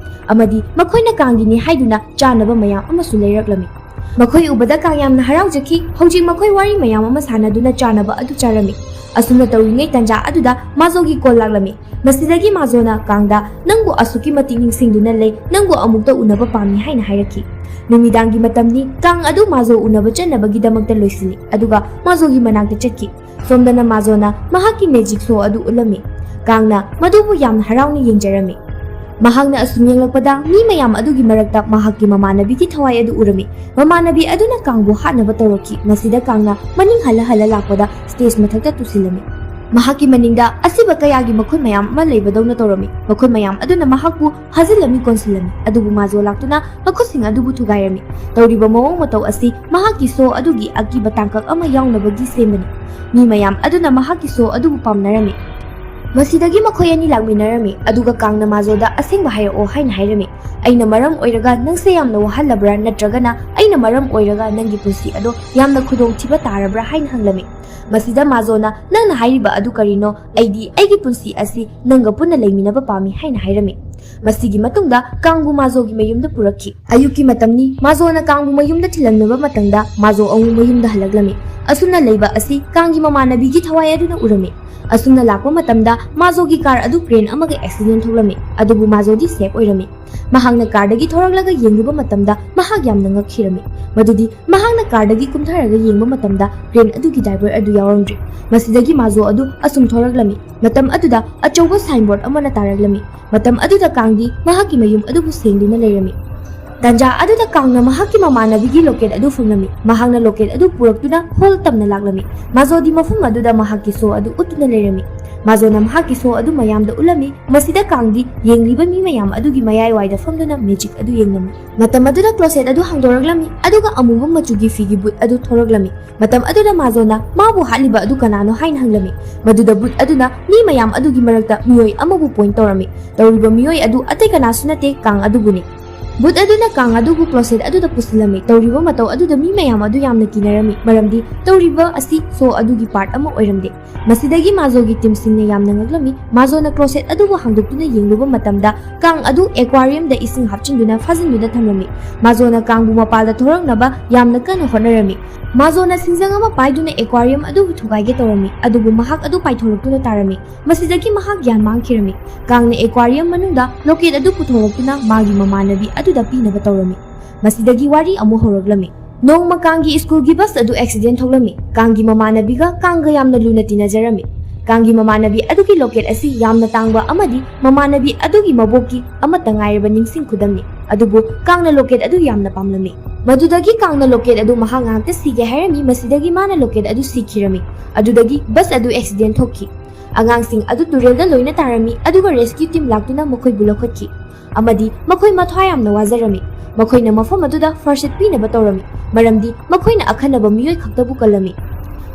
ꯑꯃꯗꯤ ꯃꯈꯣꯏꯅ ꯀꯥꯡꯒꯤꯅꯤ ꯍꯥꯏꯗꯨꯅ ꯆꯥꯅꯕ ꯃꯌꯥꯝ ꯑꯃꯁꯨ ꯂꯩꯔꯛꯂꯝꯃꯤ꯫ ꯃꯈꯣꯏ ꯎꯕꯗ ꯀꯥꯡ ꯌꯥꯝꯅ ꯍꯔꯥꯎꯖꯈꯤ꯫ ꯍꯧꯖꯤꯛ ꯃꯈꯣꯏ ꯋꯥꯔꯤ ꯃꯌꯥꯝ ꯑꯃ ꯁꯥꯟꯅꯗꯨꯅ ꯆꯥꯅꯕ ꯑꯗꯨ ꯆꯥꯔꯝꯃꯤ꯫ ꯑꯁꯨꯝꯅ ꯇꯧꯔꯤꯉꯩ ꯇꯟꯖꯥ ꯑꯗꯨꯗ ꯃꯥꯖꯣꯒꯤ ꯀꯣꯜ ꯂꯥꯛꯂꯝꯃꯤ꯫ ꯃꯁꯤꯗꯒꯤ ꯃꯥꯖꯣꯅ ꯀꯥꯡꯗ, "ꯅꯪꯕꯨ ꯑꯁꯨꯛꯀꯤ ꯃꯇꯤꯛ ꯅꯤꯡꯁꯤꯡꯗꯨꯅ ꯂꯩ, ꯅꯪꯕꯨ ꯑꯃꯨꯛꯇ ꯎꯅꯕ ꯄꯥꯝꯃꯤ" ꯍꯥꯏꯅ ꯍꯥꯏꯔꯛꯈꯤ꯫ ꯅꯨꯃꯤꯗꯥꯡꯒꯤ ꯃꯇꯝꯅꯤ꯫ ꯀꯥꯡ ꯑꯗꯨ ꯃꯥꯖꯣ ꯎꯅꯕ ꯆꯠꯅꯕꯒꯤꯗꯃꯛꯇ ꯂꯣꯏꯁꯤꯜꯂꯤ, ꯑꯗꯨꯒ ꯃꯥꯖꯣꯒꯤ ꯃꯅꯥꯛꯇ ꯆꯠꯈꯤ꯫ ꯁꯣꯝꯗꯅ ꯃꯥꯖꯣꯅ ꯃꯍꯥꯛꯀꯤ ꯃꯦꯖꯤꯛ ꯁꯣ ꯑꯗꯨ ꯎꯠꯂꯝꯃꯤ꯫ ꯀꯥꯡꯅ ꯃꯗꯨꯕꯨ ꯌꯥꯝꯅ ꯍꯔꯥꯎꯅ ꯌꯦꯡꯖꯔꯝꯃꯤ꯫ ꯃꯍꯥꯛꯅ ꯑꯁꯨꯝ ꯌꯦꯡꯂꯛꯄꯗ ꯃꯤ ꯃꯌꯥꯝ ꯑꯗꯨꯒꯤ ꯃꯔꯛꯇ ꯃꯍꯥꯛꯀꯤ ꯃꯃꯥꯟꯅꯕꯤꯒꯤ ꯊꯋꯥꯏ ꯑꯗꯨ ꯎꯔꯝꯃꯤ꯫ ꯃꯃꯥꯟꯅꯕꯤ ꯑꯗꯨꯅ ꯀꯥꯡꯕꯨ ꯍꯥꯠꯅꯕ ꯇꯧꯔꯛꯈꯤ꯫ ꯃꯁꯤꯗ ꯀꯥꯡꯅ ꯃꯅꯤꯡ ꯍꯜꯂ ꯍꯜꯂ ꯂꯥꯛꯄꯗ ꯁ꯭ꯇꯦꯖ ꯃꯊꯛꯇ ꯇꯨꯁꯤꯜꯂꯝꯃꯤ꯫ ꯃꯍꯥꯛꯀꯤ ꯃꯅꯤꯡꯗ ꯑꯁꯤꯕ ꯀꯌꯥꯒꯤ ꯃꯈꯨꯠ ꯃꯌꯥꯝ ꯑꯃ ꯂꯩꯕꯗꯧꯅ ꯇꯧꯔꯝꯃꯤ꯫ ꯃꯈꯨꯠ ꯃꯌꯥꯝ ꯑꯗꯨꯅ ꯃꯍꯥꯛꯄꯨ ꯐꯥꯖꯤꯜꯂꯝꯃꯤ, ꯀꯣꯟꯁꯤꯜꯂꯝꯃꯤ꯫ ꯑꯗꯨꯕꯨ ꯃꯥꯖꯣ ꯂꯥꯛꯇꯨꯅ ꯃꯈꯨꯠꯁꯤꯡ ꯑꯗꯨꯕꯨ ꯊꯨꯒꯥꯏꯔꯝꯃꯤ꯫ ꯇꯧꯔꯤꯕ ꯃꯑꯣꯡ ꯃꯇꯧ ꯑꯁꯤ ꯃꯍꯥꯛꯀꯤ ꯁꯣ ꯑꯗꯨꯒꯤ ꯑꯀꯤꯕ ꯇꯥꯡꯀꯛ ꯑꯃ ꯌꯥꯎꯅꯕꯒꯤ ꯁꯦꯝꯕꯅꯤ꯫ ꯃꯤ ꯃꯌꯥꯝ ꯑꯗꯨꯅ ꯃꯍꯥꯛꯀꯤ ꯁꯣ ꯑꯗꯨꯕꯨ ꯄꯥꯝꯅꯔꯝꯃꯤ꯫ ꯃꯁꯤꯗꯒꯤ ꯃꯈꯣꯏ ꯑꯅꯤ ꯂꯥꯛꯃꯤꯟꯅꯔꯝꯃꯤ, ꯑꯗꯨꯒ ꯀꯥꯡꯅ ꯃꯥꯖꯣꯗ ꯑꯁꯦꯡꯕ ꯍꯥꯏꯔꯛꯑꯣ ꯍꯥꯏꯅ ꯍꯥꯏꯔꯝꯃꯤ꯫ "ꯑꯩꯅ ꯃꯔꯝ ꯑꯣꯏꯔꯒ ꯅꯪꯁꯦ ꯌꯥꯝꯅ ꯋꯥꯍꯜꯂꯕ꯭ꯔꯥ, ꯅꯠꯇ꯭ꯔꯒꯅ ꯑꯩꯅ ꯃꯔꯝ ꯑꯣꯏꯔꯒ ꯅꯪꯒꯤ ꯄꯨꯟꯁꯤ ꯑꯗꯣ ꯌꯥꯝꯅ ꯈꯨꯗꯣꯡꯊꯤꯕ ꯇꯥꯔꯕ꯭ꯔꯥ?" ꯍꯥꯏꯅ ꯍꯪꯂꯝꯃꯤ꯫ ꯃꯁꯤꯗ ꯃꯥꯖꯣꯅ, "ꯅꯪꯅ ꯍꯥꯏꯔꯤꯕ ꯑꯗꯨ ꯀꯔꯤꯅꯣ? ꯑꯩꯗꯤ ꯑꯩꯒꯤ ꯄꯨꯟꯁꯤ ꯑꯁꯤ ꯅꯪꯒ ꯄꯨꯟꯅ ꯂꯩꯃꯤꯟꯅꯕ ꯄꯥꯝꯃꯤ" ꯍꯥꯏꯅ ꯍꯥꯏꯔꯝꯃꯤ꯫ ꯃꯁꯤꯒꯤ ꯃꯇꯨꯡꯗ ꯀꯥꯡꯕꯨ ꯃꯥꯖꯣꯒꯤ ꯃꯌꯨꯝꯗ ꯄꯨꯔꯛꯈꯤ꯫ ꯑꯌꯨꯛꯀꯤ ꯃꯇꯝꯅꯤ꯫ ꯃꯥꯖꯣꯅ ꯀꯥꯡꯕꯨ ꯃꯌꯨꯝꯗ ꯊꯤꯜꯂꯝꯂꯕ ꯃꯇꯝꯗ ꯃꯥꯖꯣ ꯑꯃꯨꯛ ꯃꯌꯨꯝꯗ ꯍꯜꯂꯛꯂꯝꯃꯤ꯫ ꯑꯁꯨꯝꯅ ꯂꯩꯕ ꯑꯁꯤ ꯀꯥꯡꯒꯤ ꯃꯃꯥꯟꯅꯕꯤꯒꯤ ꯊꯋꯥꯏ ꯑꯗꯨꯅ ꯎꯔꯝꯃꯤ꯫ ꯑꯁꯨꯝꯅ ꯂꯥꯛꯄ ꯃꯇꯝꯗ ꯃꯥꯖꯣꯒꯤ ꯀꯥꯔ ꯑꯗꯨ ꯀ꯭ꯔꯦꯟ ꯑꯃꯒ ꯑꯦꯛꯁꯤꯗꯦꯟ ꯊꯣꯛꯂꯝꯃꯤ, ꯑꯗꯨꯕꯨ ꯃꯥꯖꯣꯗꯤ ꯁꯦꯐ ꯑꯣꯏꯔꯝꯃꯤ꯫ ꯃꯍꯥꯛꯅ ꯀꯥꯔꯗꯒꯤ ꯊꯣꯔꯛꯂꯒ ꯌꯦꯡꯂꯨꯕ ꯃꯇꯝꯗ ꯃꯍꯥꯛ ꯌꯥꯝꯅ ꯉꯛꯈꯤꯔꯝꯃꯤ꯫ ꯃꯗꯨꯗꯤ ꯃꯍꯥꯛꯅ ꯀꯥꯔꯗꯒꯤ ꯀꯨꯝꯊꯔꯒ ꯌꯦꯡꯕ ꯃꯇꯝꯗ ꯀ꯭ꯔꯦꯟ ꯑꯗꯨꯒꯤ ꯗ꯭ꯔꯥꯏꯚꯔ ꯑꯗꯨ ꯌꯥꯎꯔꯝꯗ꯭ꯔꯤ꯫ ꯃꯁꯤꯗꯒꯤ ꯃꯥꯖꯣ ꯑꯗꯨ ꯑꯁꯨꯝ ꯊꯣꯔꯛꯂꯝꯃꯤ꯫ ꯃꯇꯝ ꯑꯗꯨꯗ ꯑꯆꯧꯕ ꯁꯥꯏꯟꯕꯣꯔꯗ ꯑꯃꯅ ꯇꯥꯔꯛꯂꯝꯃꯤ꯫ ꯃꯇꯝ ꯑꯗꯨꯗ ꯀꯥꯡꯗꯤ ꯃꯍꯥꯛꯀꯤ ꯃꯌꯨꯝ ꯑꯗꯨꯕꯨ ꯁꯦꯡꯗꯨꯅ ꯂꯩꯔꯝꯃꯤ꯫ ꯇꯥꯟꯖꯥ ꯑꯗꯨꯗ ꯀꯥꯡꯅ ꯃꯍꯥꯛꯀꯤ ꯃꯃꯥꯟꯅꯕꯤꯒꯤ ꯂꯣꯀꯦꯠ ꯑꯗꯨ ꯐꯪꯂꯝꯃꯤ꯫ ꯃꯍꯥꯛꯅ ꯂꯣꯀꯦꯠ ꯑꯗꯨ ꯄꯨꯔꯛꯇꯨꯅ ꯍꯣꯜ ꯇꯝꯅ ꯂꯥꯛꯂꯝꯃꯤ꯫ ꯃꯥꯖꯣꯗꯤ ꯃꯐꯝ ꯑꯗꯨꯗ ꯃꯍꯥꯛꯀꯤ ꯁꯣ ꯑꯗꯨ ꯎꯠꯇꯨꯅ ꯂꯩꯔꯝꯃꯤ꯫ ꯃꯥꯖꯣꯅ ꯃꯍꯥꯛꯀꯤ ꯁꯣ ꯑꯗꯨ ꯃꯌꯥꯝꯗ ꯎꯠꯂꯝꯃꯤ꯫ ꯃꯁꯤꯗ ꯀꯥꯡꯗꯤ ꯌꯦꯡꯂꯤꯕ ꯃꯤ ꯃꯌꯥꯝ ꯑꯗꯨꯒꯤ ꯃꯌꯥꯏꯋꯥꯏꯗ ꯐꯝꯗꯨꯅ ꯃꯦꯖꯤꯛ ꯑꯗꯨ ꯌꯦꯡꯂꯝꯃꯤ꯫ ꯃꯇꯝ ꯑꯗꯨꯗ ꯀ꯭ꯂꯣꯁꯦꯠ ꯑꯗꯨ ꯍꯥꯡꯗꯣꯔꯛꯂꯝꯃꯤ, ꯑꯗꯨꯒ ꯑꯃꯨꯕ ꯃꯆꯨꯒꯤ ꯐꯤꯒꯤ ꯕꯨꯠ ꯑꯗꯨ ꯊꯣꯔꯛꯂꯝꯃꯤ꯫ ꯃꯇꯝ ꯑꯗꯨꯗ ꯃꯥꯖꯣꯅ ꯃꯥꯕꯨ ꯍꯥꯠꯂꯤꯕ ꯑꯗꯨ ꯀꯅꯥꯅꯣ ꯍꯥꯏꯅ ꯍꯪꯂꯝꯃꯤ꯫ ꯃꯗꯨꯗ ꯕꯨꯠ ꯑꯗꯨꯅ ꯃꯤ ꯃꯌꯥꯝ ꯑꯗꯨꯒꯤ ꯃꯔꯛꯇ ꯃꯤꯑꯣꯏ ꯑꯃꯕꯨ ꯄꯣꯏꯟ ꯇꯧꯔꯝꯃꯤ꯫ ꯇꯧꯔꯤꯕ ꯃꯤꯑꯣꯏ ꯑꯗꯨ ꯑꯇꯩ ꯀꯅꯥꯁꯨ ꯅꯠꯇꯦ, ꯀꯥꯡ ꯑꯗꯨꯕꯨꯅꯤ꯫ ꯕꯨꯠ ꯑꯗꯨꯅ ꯀꯥꯡ ꯑꯗꯨꯕꯨ ꯀ꯭ꯂꯣꯁꯦꯠ ꯑꯗꯨꯗ ꯄꯨꯁꯤꯜꯂꯝꯃꯤ꯫ ꯇꯧꯔꯤꯕ ꯃꯇꯧ ꯑꯗꯨꯗ ꯃꯤ ꯃꯌꯥꯝ ꯑꯗꯨ ꯌꯥꯝꯅ ꯀꯤꯅꯔꯝꯃꯤ, ꯃꯔꯝꯗꯤ ꯇꯧꯔꯤꯕ ꯑꯁꯤ ꯁꯣ ꯑꯗꯨꯒꯤ ꯄꯥꯔꯠ ꯑꯃ ꯑꯣꯏꯔꯝꯗꯦ꯫ ꯃꯁꯤꯗꯒꯤ ꯃꯥꯖꯣꯒꯤ ꯇꯤꯝꯁꯤꯡꯅ ꯌꯥꯝꯅ ꯉꯛꯂꯝꯃꯤ꯫ ꯃꯥꯖꯣꯅ ꯀ꯭ꯂꯣꯁꯦꯠ ꯑꯗꯨꯕꯨ ꯍꯥꯡꯗꯣꯛꯇꯨꯅ ꯌꯦꯡꯂꯨꯕ ꯃꯇꯝꯗ, ꯀꯥꯡ ꯑꯗꯨ ꯑꯦꯀ꯭ꯋꯥꯔꯤꯌꯝꯗ ꯏꯁꯤꯡ ꯍꯥꯞꯆꯤꯟꯗꯨꯅ ꯐꯥꯖꯤꯟꯗꯨꯅ ꯊꯝꯂꯝꯃꯤ꯫ ꯃꯥꯖꯣꯅ ꯀꯥꯡꯕꯨ ꯃꯄꯥꯜꯗ ꯊꯣꯔꯛꯅꯕ ꯌꯥꯝꯅ ꯀꯟꯅ ꯍꯣꯠꯅꯔꯝꯃꯤ꯫ ꯃꯥꯖꯣꯅ ꯁꯤꯡꯖꯪ ꯑꯃ ꯄꯥꯏꯗꯨꯅ ꯑꯦꯀ꯭ꯋꯥꯔꯤꯌꯝ ꯑꯗꯨ ꯊꯨꯒꯥꯏꯒꯦ ꯇꯧꯔꯝꯃꯤ, ꯑꯗꯨꯕꯨ ꯃꯍꯥꯛ ꯑꯗꯨ ꯄꯥꯏꯊꯣꯔꯛꯇꯨꯅ ꯇꯥꯔꯝꯃꯤ꯫ ꯃꯁꯤꯗꯒꯤ ꯃꯍꯥꯛ ꯒ꯭ꯌꯥꯟ ꯃꯥꯡꯈꯤꯔꯝꯃꯤ꯫ ꯀꯥꯡꯅ ꯑꯦꯀ꯭ꯋꯥꯔꯤꯌꯝ ꯃꯅꯨꯡꯗ ꯂꯣꯀꯦꯠ ꯑꯗꯨ ꯄꯨꯊꯣꯔꯛꯇꯨꯅ ꯃꯥꯒꯤ ꯃꯃꯥꯟꯅꯕꯤ ꯑꯗꯨꯗ ꯄꯤꯅꯕ ꯇꯧꯔꯝꯃꯤ꯫ ꯃꯁꯤꯗꯒꯤ ꯋꯥꯔꯤ ꯑꯃꯨꯛ ꯍꯧꯔꯛꯂꯝꯃꯤ꯫ ꯅꯣꯡꯃ ꯀꯥꯡꯒꯤ ꯁ꯭ꯀꯨꯜꯒꯤ ꯕꯁ ꯑꯗꯨ ꯑꯦꯛꯁꯤꯗꯦꯟ ꯊꯣꯛꯂꯝꯃꯤ꯫ ꯀꯥꯡꯒꯤ ꯃꯃꯥꯟꯅꯕꯤꯒ ꯀꯥꯡꯒ ꯌꯥꯝꯅ ꯂꯨꯅ ꯇꯤꯟꯅꯖꯔꯝꯃꯤ꯫ ꯀꯥꯡꯒꯤ ꯃꯃꯥꯟꯅꯕꯤ ꯑꯗꯨꯒꯤ ꯂꯣꯀꯦꯠ ꯑꯁꯤ ꯌꯥꯝꯅ ꯇꯥꯡꯕ ꯑꯃꯗꯤ ꯃꯃꯥꯟꯅꯕꯤ ꯑꯗꯨꯒꯤ ꯃꯕꯣꯛꯀꯤ ꯑꯃꯠꯇ ꯉꯥꯏꯔꯕ ꯅꯤꯡꯁꯤꯡ ꯈꯨꯗꯝꯅꯤ꯫ ꯑꯗꯨꯕꯨ ꯀꯥꯡꯅ ꯂꯣꯀꯦꯠ ꯑꯗꯨ ꯌꯥꯝꯅ ꯄꯥꯝꯂꯝꯃꯤ꯫ ꯃꯗꯨꯗꯒꯤ ꯀꯥꯡꯅ ꯂꯣꯀꯦꯠ ꯑꯗꯨ ꯃꯍꯥꯛ ꯉꯥꯏꯍꯥꯛꯇ ꯁꯤꯒꯦ ꯍꯥꯏꯔꯝꯃꯤ꯫ ꯃꯁꯤꯗꯒꯤ ꯃꯥꯅ ꯂꯣꯀꯦꯠ ꯑꯗꯨ ꯁꯤꯈꯤꯔꯝꯃꯤ꯫ ꯑꯗꯨꯗꯒꯤ ꯕꯁ ꯑꯗꯨ ꯑꯦꯛꯁꯤꯗꯦꯟ ꯊꯣꯛꯈꯤ꯫ ꯑꯉꯥꯡꯁꯤꯡ ꯑꯗꯨ ꯇꯨꯔꯦꯜꯗ ꯂꯣꯏꯅ ꯇꯥꯔꯝꯃꯤ, ꯑꯗꯨꯒ ꯔꯦꯁꯀ꯭ꯌꯨ ꯇꯤꯝ ꯂꯥꯛꯇꯨꯅ ꯃꯈꯣꯏꯕꯨ ꯂꯧꯈꯠꯈꯤ꯫ ꯑꯃꯗꯤ ꯃꯈꯣꯏ ꯃꯊ꯭ꯋꯥꯏ ꯌꯥꯝꯅ ꯋꯥꯖꯔꯝꯃꯤ꯫ ꯃꯈꯣꯏꯅ ꯃꯐꯝ ꯑꯗꯨꯗ ꯐꯥꯔꯁ ꯑꯦꯗ ꯄꯤꯅꯕ ꯇꯧꯔꯝꯃꯤ, ꯃꯔꯝꯗꯤ ꯃꯈꯣꯏꯅ ꯑꯈꯟꯅꯕ ꯃꯤꯑꯣꯏ ꯈꯛꯇꯕꯨ ꯀꯜꯂꯝꯃꯤ꯫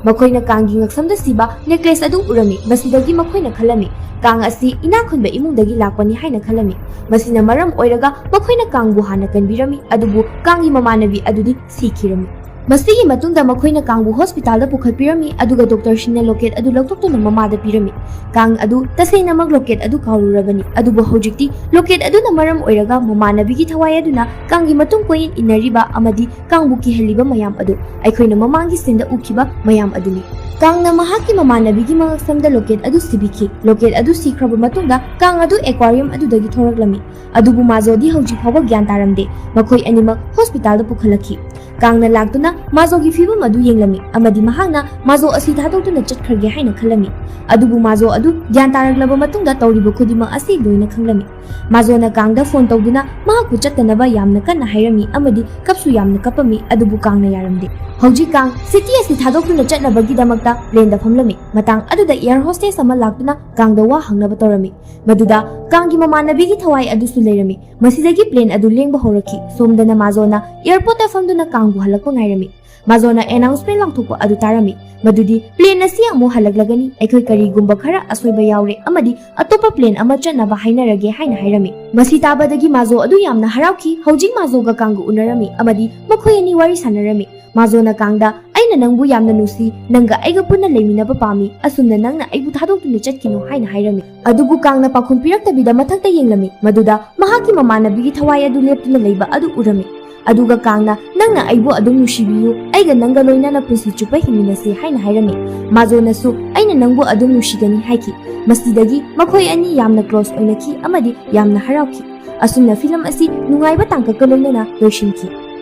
ꯃꯈꯣꯏꯅ ꯀꯥꯡꯒꯤ ꯉꯛꯁꯝꯗ ꯁꯤꯕ ꯅꯦꯀ꯭ꯂꯦꯁ ꯑꯗꯨ ꯎꯔꯝꯃꯤ꯫ ꯃꯁꯤꯗꯒꯤ ꯃꯈꯣꯏꯅ ꯈꯜꯂꯝꯃꯤ, ꯀꯥꯡ ꯑꯁꯤ ꯏꯅꯥꯛ ꯈꯨꯟꯕ ꯏꯃꯨꯡꯗꯒꯤ ꯂꯥꯛꯄꯅꯤ ꯍꯥꯏꯅ ꯈꯜꯂꯝꯃꯤ꯫ ꯃꯁꯤꯅ ꯃꯔꯝ ꯑꯣꯏꯔꯒ ꯃꯈꯣꯏꯅ ꯀꯥꯡꯕꯨ ꯍꯥꯟꯅ ꯀꯟꯕꯤꯔꯝꯃꯤ, ꯑꯗꯨꯕꯨ ꯀꯥꯡꯒꯤ ꯃꯃꯥꯟꯅꯕꯤ ꯑꯗꯨꯗꯤ ꯁꯤꯈꯤꯔꯝꯃꯤ꯫ ꯃꯁꯤꯒꯤ ꯃꯇꯨꯡꯗ ꯃꯈꯣꯏꯅ ꯀꯥꯡꯕꯨ ꯍꯣꯁꯄꯤꯇꯥꯜꯗ ꯄꯨꯈꯠꯄꯤꯔꯝꯃꯤ, ꯑꯗꯨꯒ ꯗꯣꯛꯇꯔꯁꯤꯡꯅ ꯂꯣꯀꯦꯠ ꯑꯗꯨ ꯂꯧꯊꯣꯛꯇꯨꯅ ꯃꯃꯥꯗ ꯄꯤꯔꯝꯃꯤ꯫ ꯀꯥꯡ ꯑꯗꯨ ꯇꯁꯦꯡꯅꯃꯛ ꯂꯣꯀꯦꯠ ꯑꯗꯨ ꯀꯥꯎꯔꯨꯔꯕꯅꯤ, ꯑꯗꯨꯕꯨ ꯍꯧꯖꯤꯛꯇꯤ ꯂꯣꯀꯦꯠ ꯑꯗꯨꯅ ꯃꯔꯝ ꯑꯣꯏꯔꯒ ꯃꯃꯥꯟꯅꯕꯤꯒꯤ ꯊꯋꯥꯏ ꯑꯗꯨꯅ ꯀꯥꯡꯒꯤ ꯃꯇꯨꯡ ꯀꯣꯏꯏꯟ ꯏꯟꯅꯔꯤꯕ ꯑꯃꯗꯤ ꯀꯥꯡꯕꯨ ꯀꯤꯍꯜꯂꯤꯕ ꯃꯌꯥꯝ ꯑꯗꯨ ꯑꯩꯈꯣꯏꯅ ꯃꯃꯥꯡꯒꯤ ꯁꯤꯟꯗ ꯎꯈꯤꯕ ꯃꯌꯥꯝ ꯑꯗꯨꯅꯤ꯫ ꯀꯥꯡꯅ ꯃꯍꯥꯛꯀꯤ ꯃꯃꯥꯟꯅꯕꯤꯒꯤ ꯃꯉꯛꯁꯝꯗ ꯂꯣꯀꯦꯠ ꯑꯗꯨ ꯁꯤꯕꯤꯈꯤ꯫ ꯂꯣꯀꯦꯠ ꯑꯗꯨ ꯁꯤꯈ꯭ꯔꯕ ꯃꯇꯨꯡꯗ ꯀꯥꯡ ꯑꯗꯨ ꯑꯦꯀ꯭ꯋꯥꯔꯤꯌꯝ ꯑꯗꯨꯗꯒꯤ ꯊꯣꯔꯛꯂꯝꯃꯤ꯫ ꯑꯗꯨꯕꯨ ꯃꯥꯖꯣꯗꯤ ꯍꯧꯖꯤꯛ ꯐꯥꯎꯕ ꯒ꯭ꯌꯥꯟ ꯇꯥꯔꯝꯗꯦ꯫ ꯃꯈꯣꯏ ꯑꯅꯤꯃꯛ ꯍꯣꯁꯄꯤꯇꯥꯜꯗ ꯄꯨꯈꯠꯂꯛꯈꯤ꯫ ꯀꯥꯡꯅ ꯂꯥꯛꯇꯨꯅ ꯃꯥꯖꯣꯒꯤ ꯐꯤꯕꯝ ꯑꯗꯨ ꯌꯦꯡꯂꯝꯃꯤ ꯑꯃꯗꯤ ꯃꯍꯥꯛꯅ ꯃꯥꯖꯣ ꯑꯁꯤ ꯊꯥꯗꯣꯛꯇꯨꯅ ꯆꯠꯈ꯭ꯔꯒꯦ ꯍꯥꯏꯅ ꯈꯜꯂꯝꯃꯤ꯫ ꯑꯗꯨꯕꯨ ꯃꯥꯖꯣ ꯑꯗꯨ ꯒ꯭ꯌꯥꯟ ꯇꯥꯔꯛꯂꯕ ꯃꯇꯨꯡꯗ ꯇꯧꯔꯤꯕ ꯈꯨꯗꯤꯡꯃꯛ ꯑꯁꯤ ꯂꯣꯏꯅ ꯈꯪꯂꯝꯃꯤ꯫ ꯃꯥꯖꯣꯅ ꯀꯥꯡꯗ ꯐꯣꯟ ꯇꯧꯗꯨꯅ ꯃꯍꯥꯛꯄꯨ ꯆꯠꯇꯅꯕ ꯌꯥꯝꯅ ꯀꯟꯅ ꯍꯥꯏꯔꯝꯃꯤ ꯑꯃꯗꯤ ꯀꯞꯁꯨ ꯌꯥꯝꯅ ꯀꯞꯄꯝꯃꯤ, ꯑꯗꯨꯕꯨ ꯀꯥꯡꯅ ꯌꯥꯔꯝꯗꯦ꯫ ꯍꯧꯖꯤꯛ ꯀꯥꯡ ꯁꯤꯇꯤ ꯑꯁꯤ ꯊꯥꯗꯣꯛꯇꯨꯅ ꯆꯠꯅꯕꯒꯤꯗꯃꯛꯇ ꯄ꯭ꯂꯦꯟꯗ ꯐꯝꯂꯝꯃꯤ꯫ ꯃꯇꯥꯡ ꯑꯗꯨꯗ ꯑꯦꯌꯔ ꯍꯣꯁꯇꯦꯁ ꯑꯃ ꯂꯥꯛꯇꯨꯅ ꯀꯥꯡꯗ ꯋꯥ ꯍꯪꯅꯕ ꯇꯧꯔꯝꯃꯤ꯫ ꯃꯗꯨꯗ ꯀꯥꯡꯒꯤ ꯃꯃꯥꯟꯅꯕꯤꯒꯤ ꯊꯋꯥꯏ ꯑꯗꯨꯁꯨ ꯂꯩꯔꯝꯃꯤ꯫ ꯃꯁꯤꯗꯒꯤ ꯄ꯭ꯂꯦꯟ ꯑꯗꯨ ꯂꯦꯡꯕ ꯍꯧꯔꯛꯈꯤ꯫ ꯁꯣꯝꯗꯅ ꯃꯥꯖꯣꯅ ꯑꯦꯌꯔꯄꯣꯔꯠꯇ ꯐꯝꯗꯨꯅ ꯀꯥꯡꯕꯨ ꯍꯜꯂꯛꯄ ꯉꯥꯏꯔꯝꯃꯤ꯫ ꯃꯥꯖꯣꯅ ꯑꯦꯅꯥꯎꯟꯁꯃꯦꯟ ꯂꯥꯎꯊꯣꯛꯄ ꯑꯗꯨ ꯇꯥꯔꯝꯃꯤ꯫ ꯃꯗꯨꯗꯤ ꯄ꯭ꯂꯦꯟ ꯑꯁꯤ ꯑꯃꯨꯛ ꯍꯜꯂꯛꯂꯒꯅꯤ, ꯑꯩꯈꯣꯏ ꯀꯔꯤꯒꯨꯝꯕ ꯈꯔ ꯑꯁꯣꯏꯕ ꯌꯥꯎꯔꯦ ꯑꯃꯗꯤ ꯑꯇꯣꯞꯄ ꯄ꯭ꯂꯦꯟ ꯑꯃ ꯆꯠꯅꯕ ꯍꯥꯏꯅꯔꯒꯦ ꯍꯥꯏꯅ ꯍꯥꯏꯔꯝꯃꯤ꯫ ꯃꯁꯤ ꯇꯥꯕꯗꯒꯤ ꯃꯥꯖꯣ ꯑꯗꯨ ꯌꯥꯝꯅ ꯍꯔꯥꯎꯈꯤ꯫ ꯍꯧꯖꯤꯛ ꯃꯥꯖꯣꯒ ꯀꯥꯡꯒ ꯎꯅꯔꯝꯃꯤ ꯑꯃꯗꯤ ꯃꯈꯣꯏ ꯑꯅꯤ ꯋꯥꯔꯤ ꯁꯥꯟꯅꯔꯝꯃꯤ꯫ ꯃꯥꯖꯣꯅ ꯀꯥꯡꯗ, "ꯑꯩꯅ ꯅꯪꯕꯨ ꯌꯥꯝꯅ ꯅꯨꯡꯁꯤ, ꯅꯪꯒ ꯑꯩꯒ ꯄꯨꯟꯅ ꯂꯩꯃꯤꯟꯅꯕ ꯄꯥꯝꯃꯤ, ꯑꯁꯨꯝꯅ ꯅꯪꯅ ꯑꯩꯕꯨ ꯊꯥꯗꯣꯛꯇꯨꯅ ꯆꯠꯈꯤꯅꯨ" ꯍꯥꯏꯅ ꯍꯥꯏꯔꯝꯃꯤ꯫ ꯑꯗꯨꯕꯨ ꯀꯥꯡꯅ ꯄꯥꯎꯈꯨꯝ ꯄꯤꯔꯛꯇꯕꯤꯗ ꯃꯊꯛꯇ ꯌꯦꯡꯂꯝꯃꯤ꯫ ꯃꯗꯨꯗ ꯃꯍꯥꯛꯀꯤ ꯃꯃꯥꯟꯅꯕꯤꯒꯤ ꯊꯋꯥꯏ ꯑꯗꯨ ꯂꯦꯞꯇꯨꯅ ꯂꯩꯕ ꯑꯗꯨ ꯎꯔꯝꯃꯤ꯫ ꯑꯗꯨꯒ ꯀꯥꯡꯅ, "ꯅꯪꯅ ꯑꯩꯕꯨ ꯑꯗꯨꯝ ꯅꯨꯡꯁꯤꯕꯤꯌꯨ, ꯑꯩꯒ ꯅꯪꯒ ꯂꯣꯏꯅꯅ ꯄꯨꯟꯁꯤ ꯆꯨꯞꯄ ꯍꯤꯡꯃꯤꯟꯅꯁꯤ" ꯍꯥꯏꯅ ꯍꯥꯏꯔꯝꯃꯤ꯫ ꯃꯥꯖꯣꯅꯁꯨ, "ꯑꯩꯅ ꯅꯪꯕꯨ ꯑꯗꯨꯝ ꯅꯨꯡꯁꯤꯒꯅꯤ" ꯍꯥꯏꯈꯤ꯫ ꯃꯁꯤꯗꯒꯤ ꯃꯈꯣꯏ ꯑꯅꯤ ꯌꯥꯝꯅ ꯀ꯭ꯂꯣꯁ ꯑꯣꯏꯅꯈꯤ ꯑꯃꯗꯤ ꯌꯥꯝꯅ ꯍꯔꯥꯎꯈꯤ꯫ ꯑꯁꯨꯝꯅ ꯐꯤꯂꯝ ꯑꯁꯤ ꯅꯨꯡꯉꯥꯏꯕ ꯇꯥꯡꯀꯛꯀ ꯂꯣꯏꯅꯅ ꯂꯣꯏꯁꯤꯟꯈꯤ꯫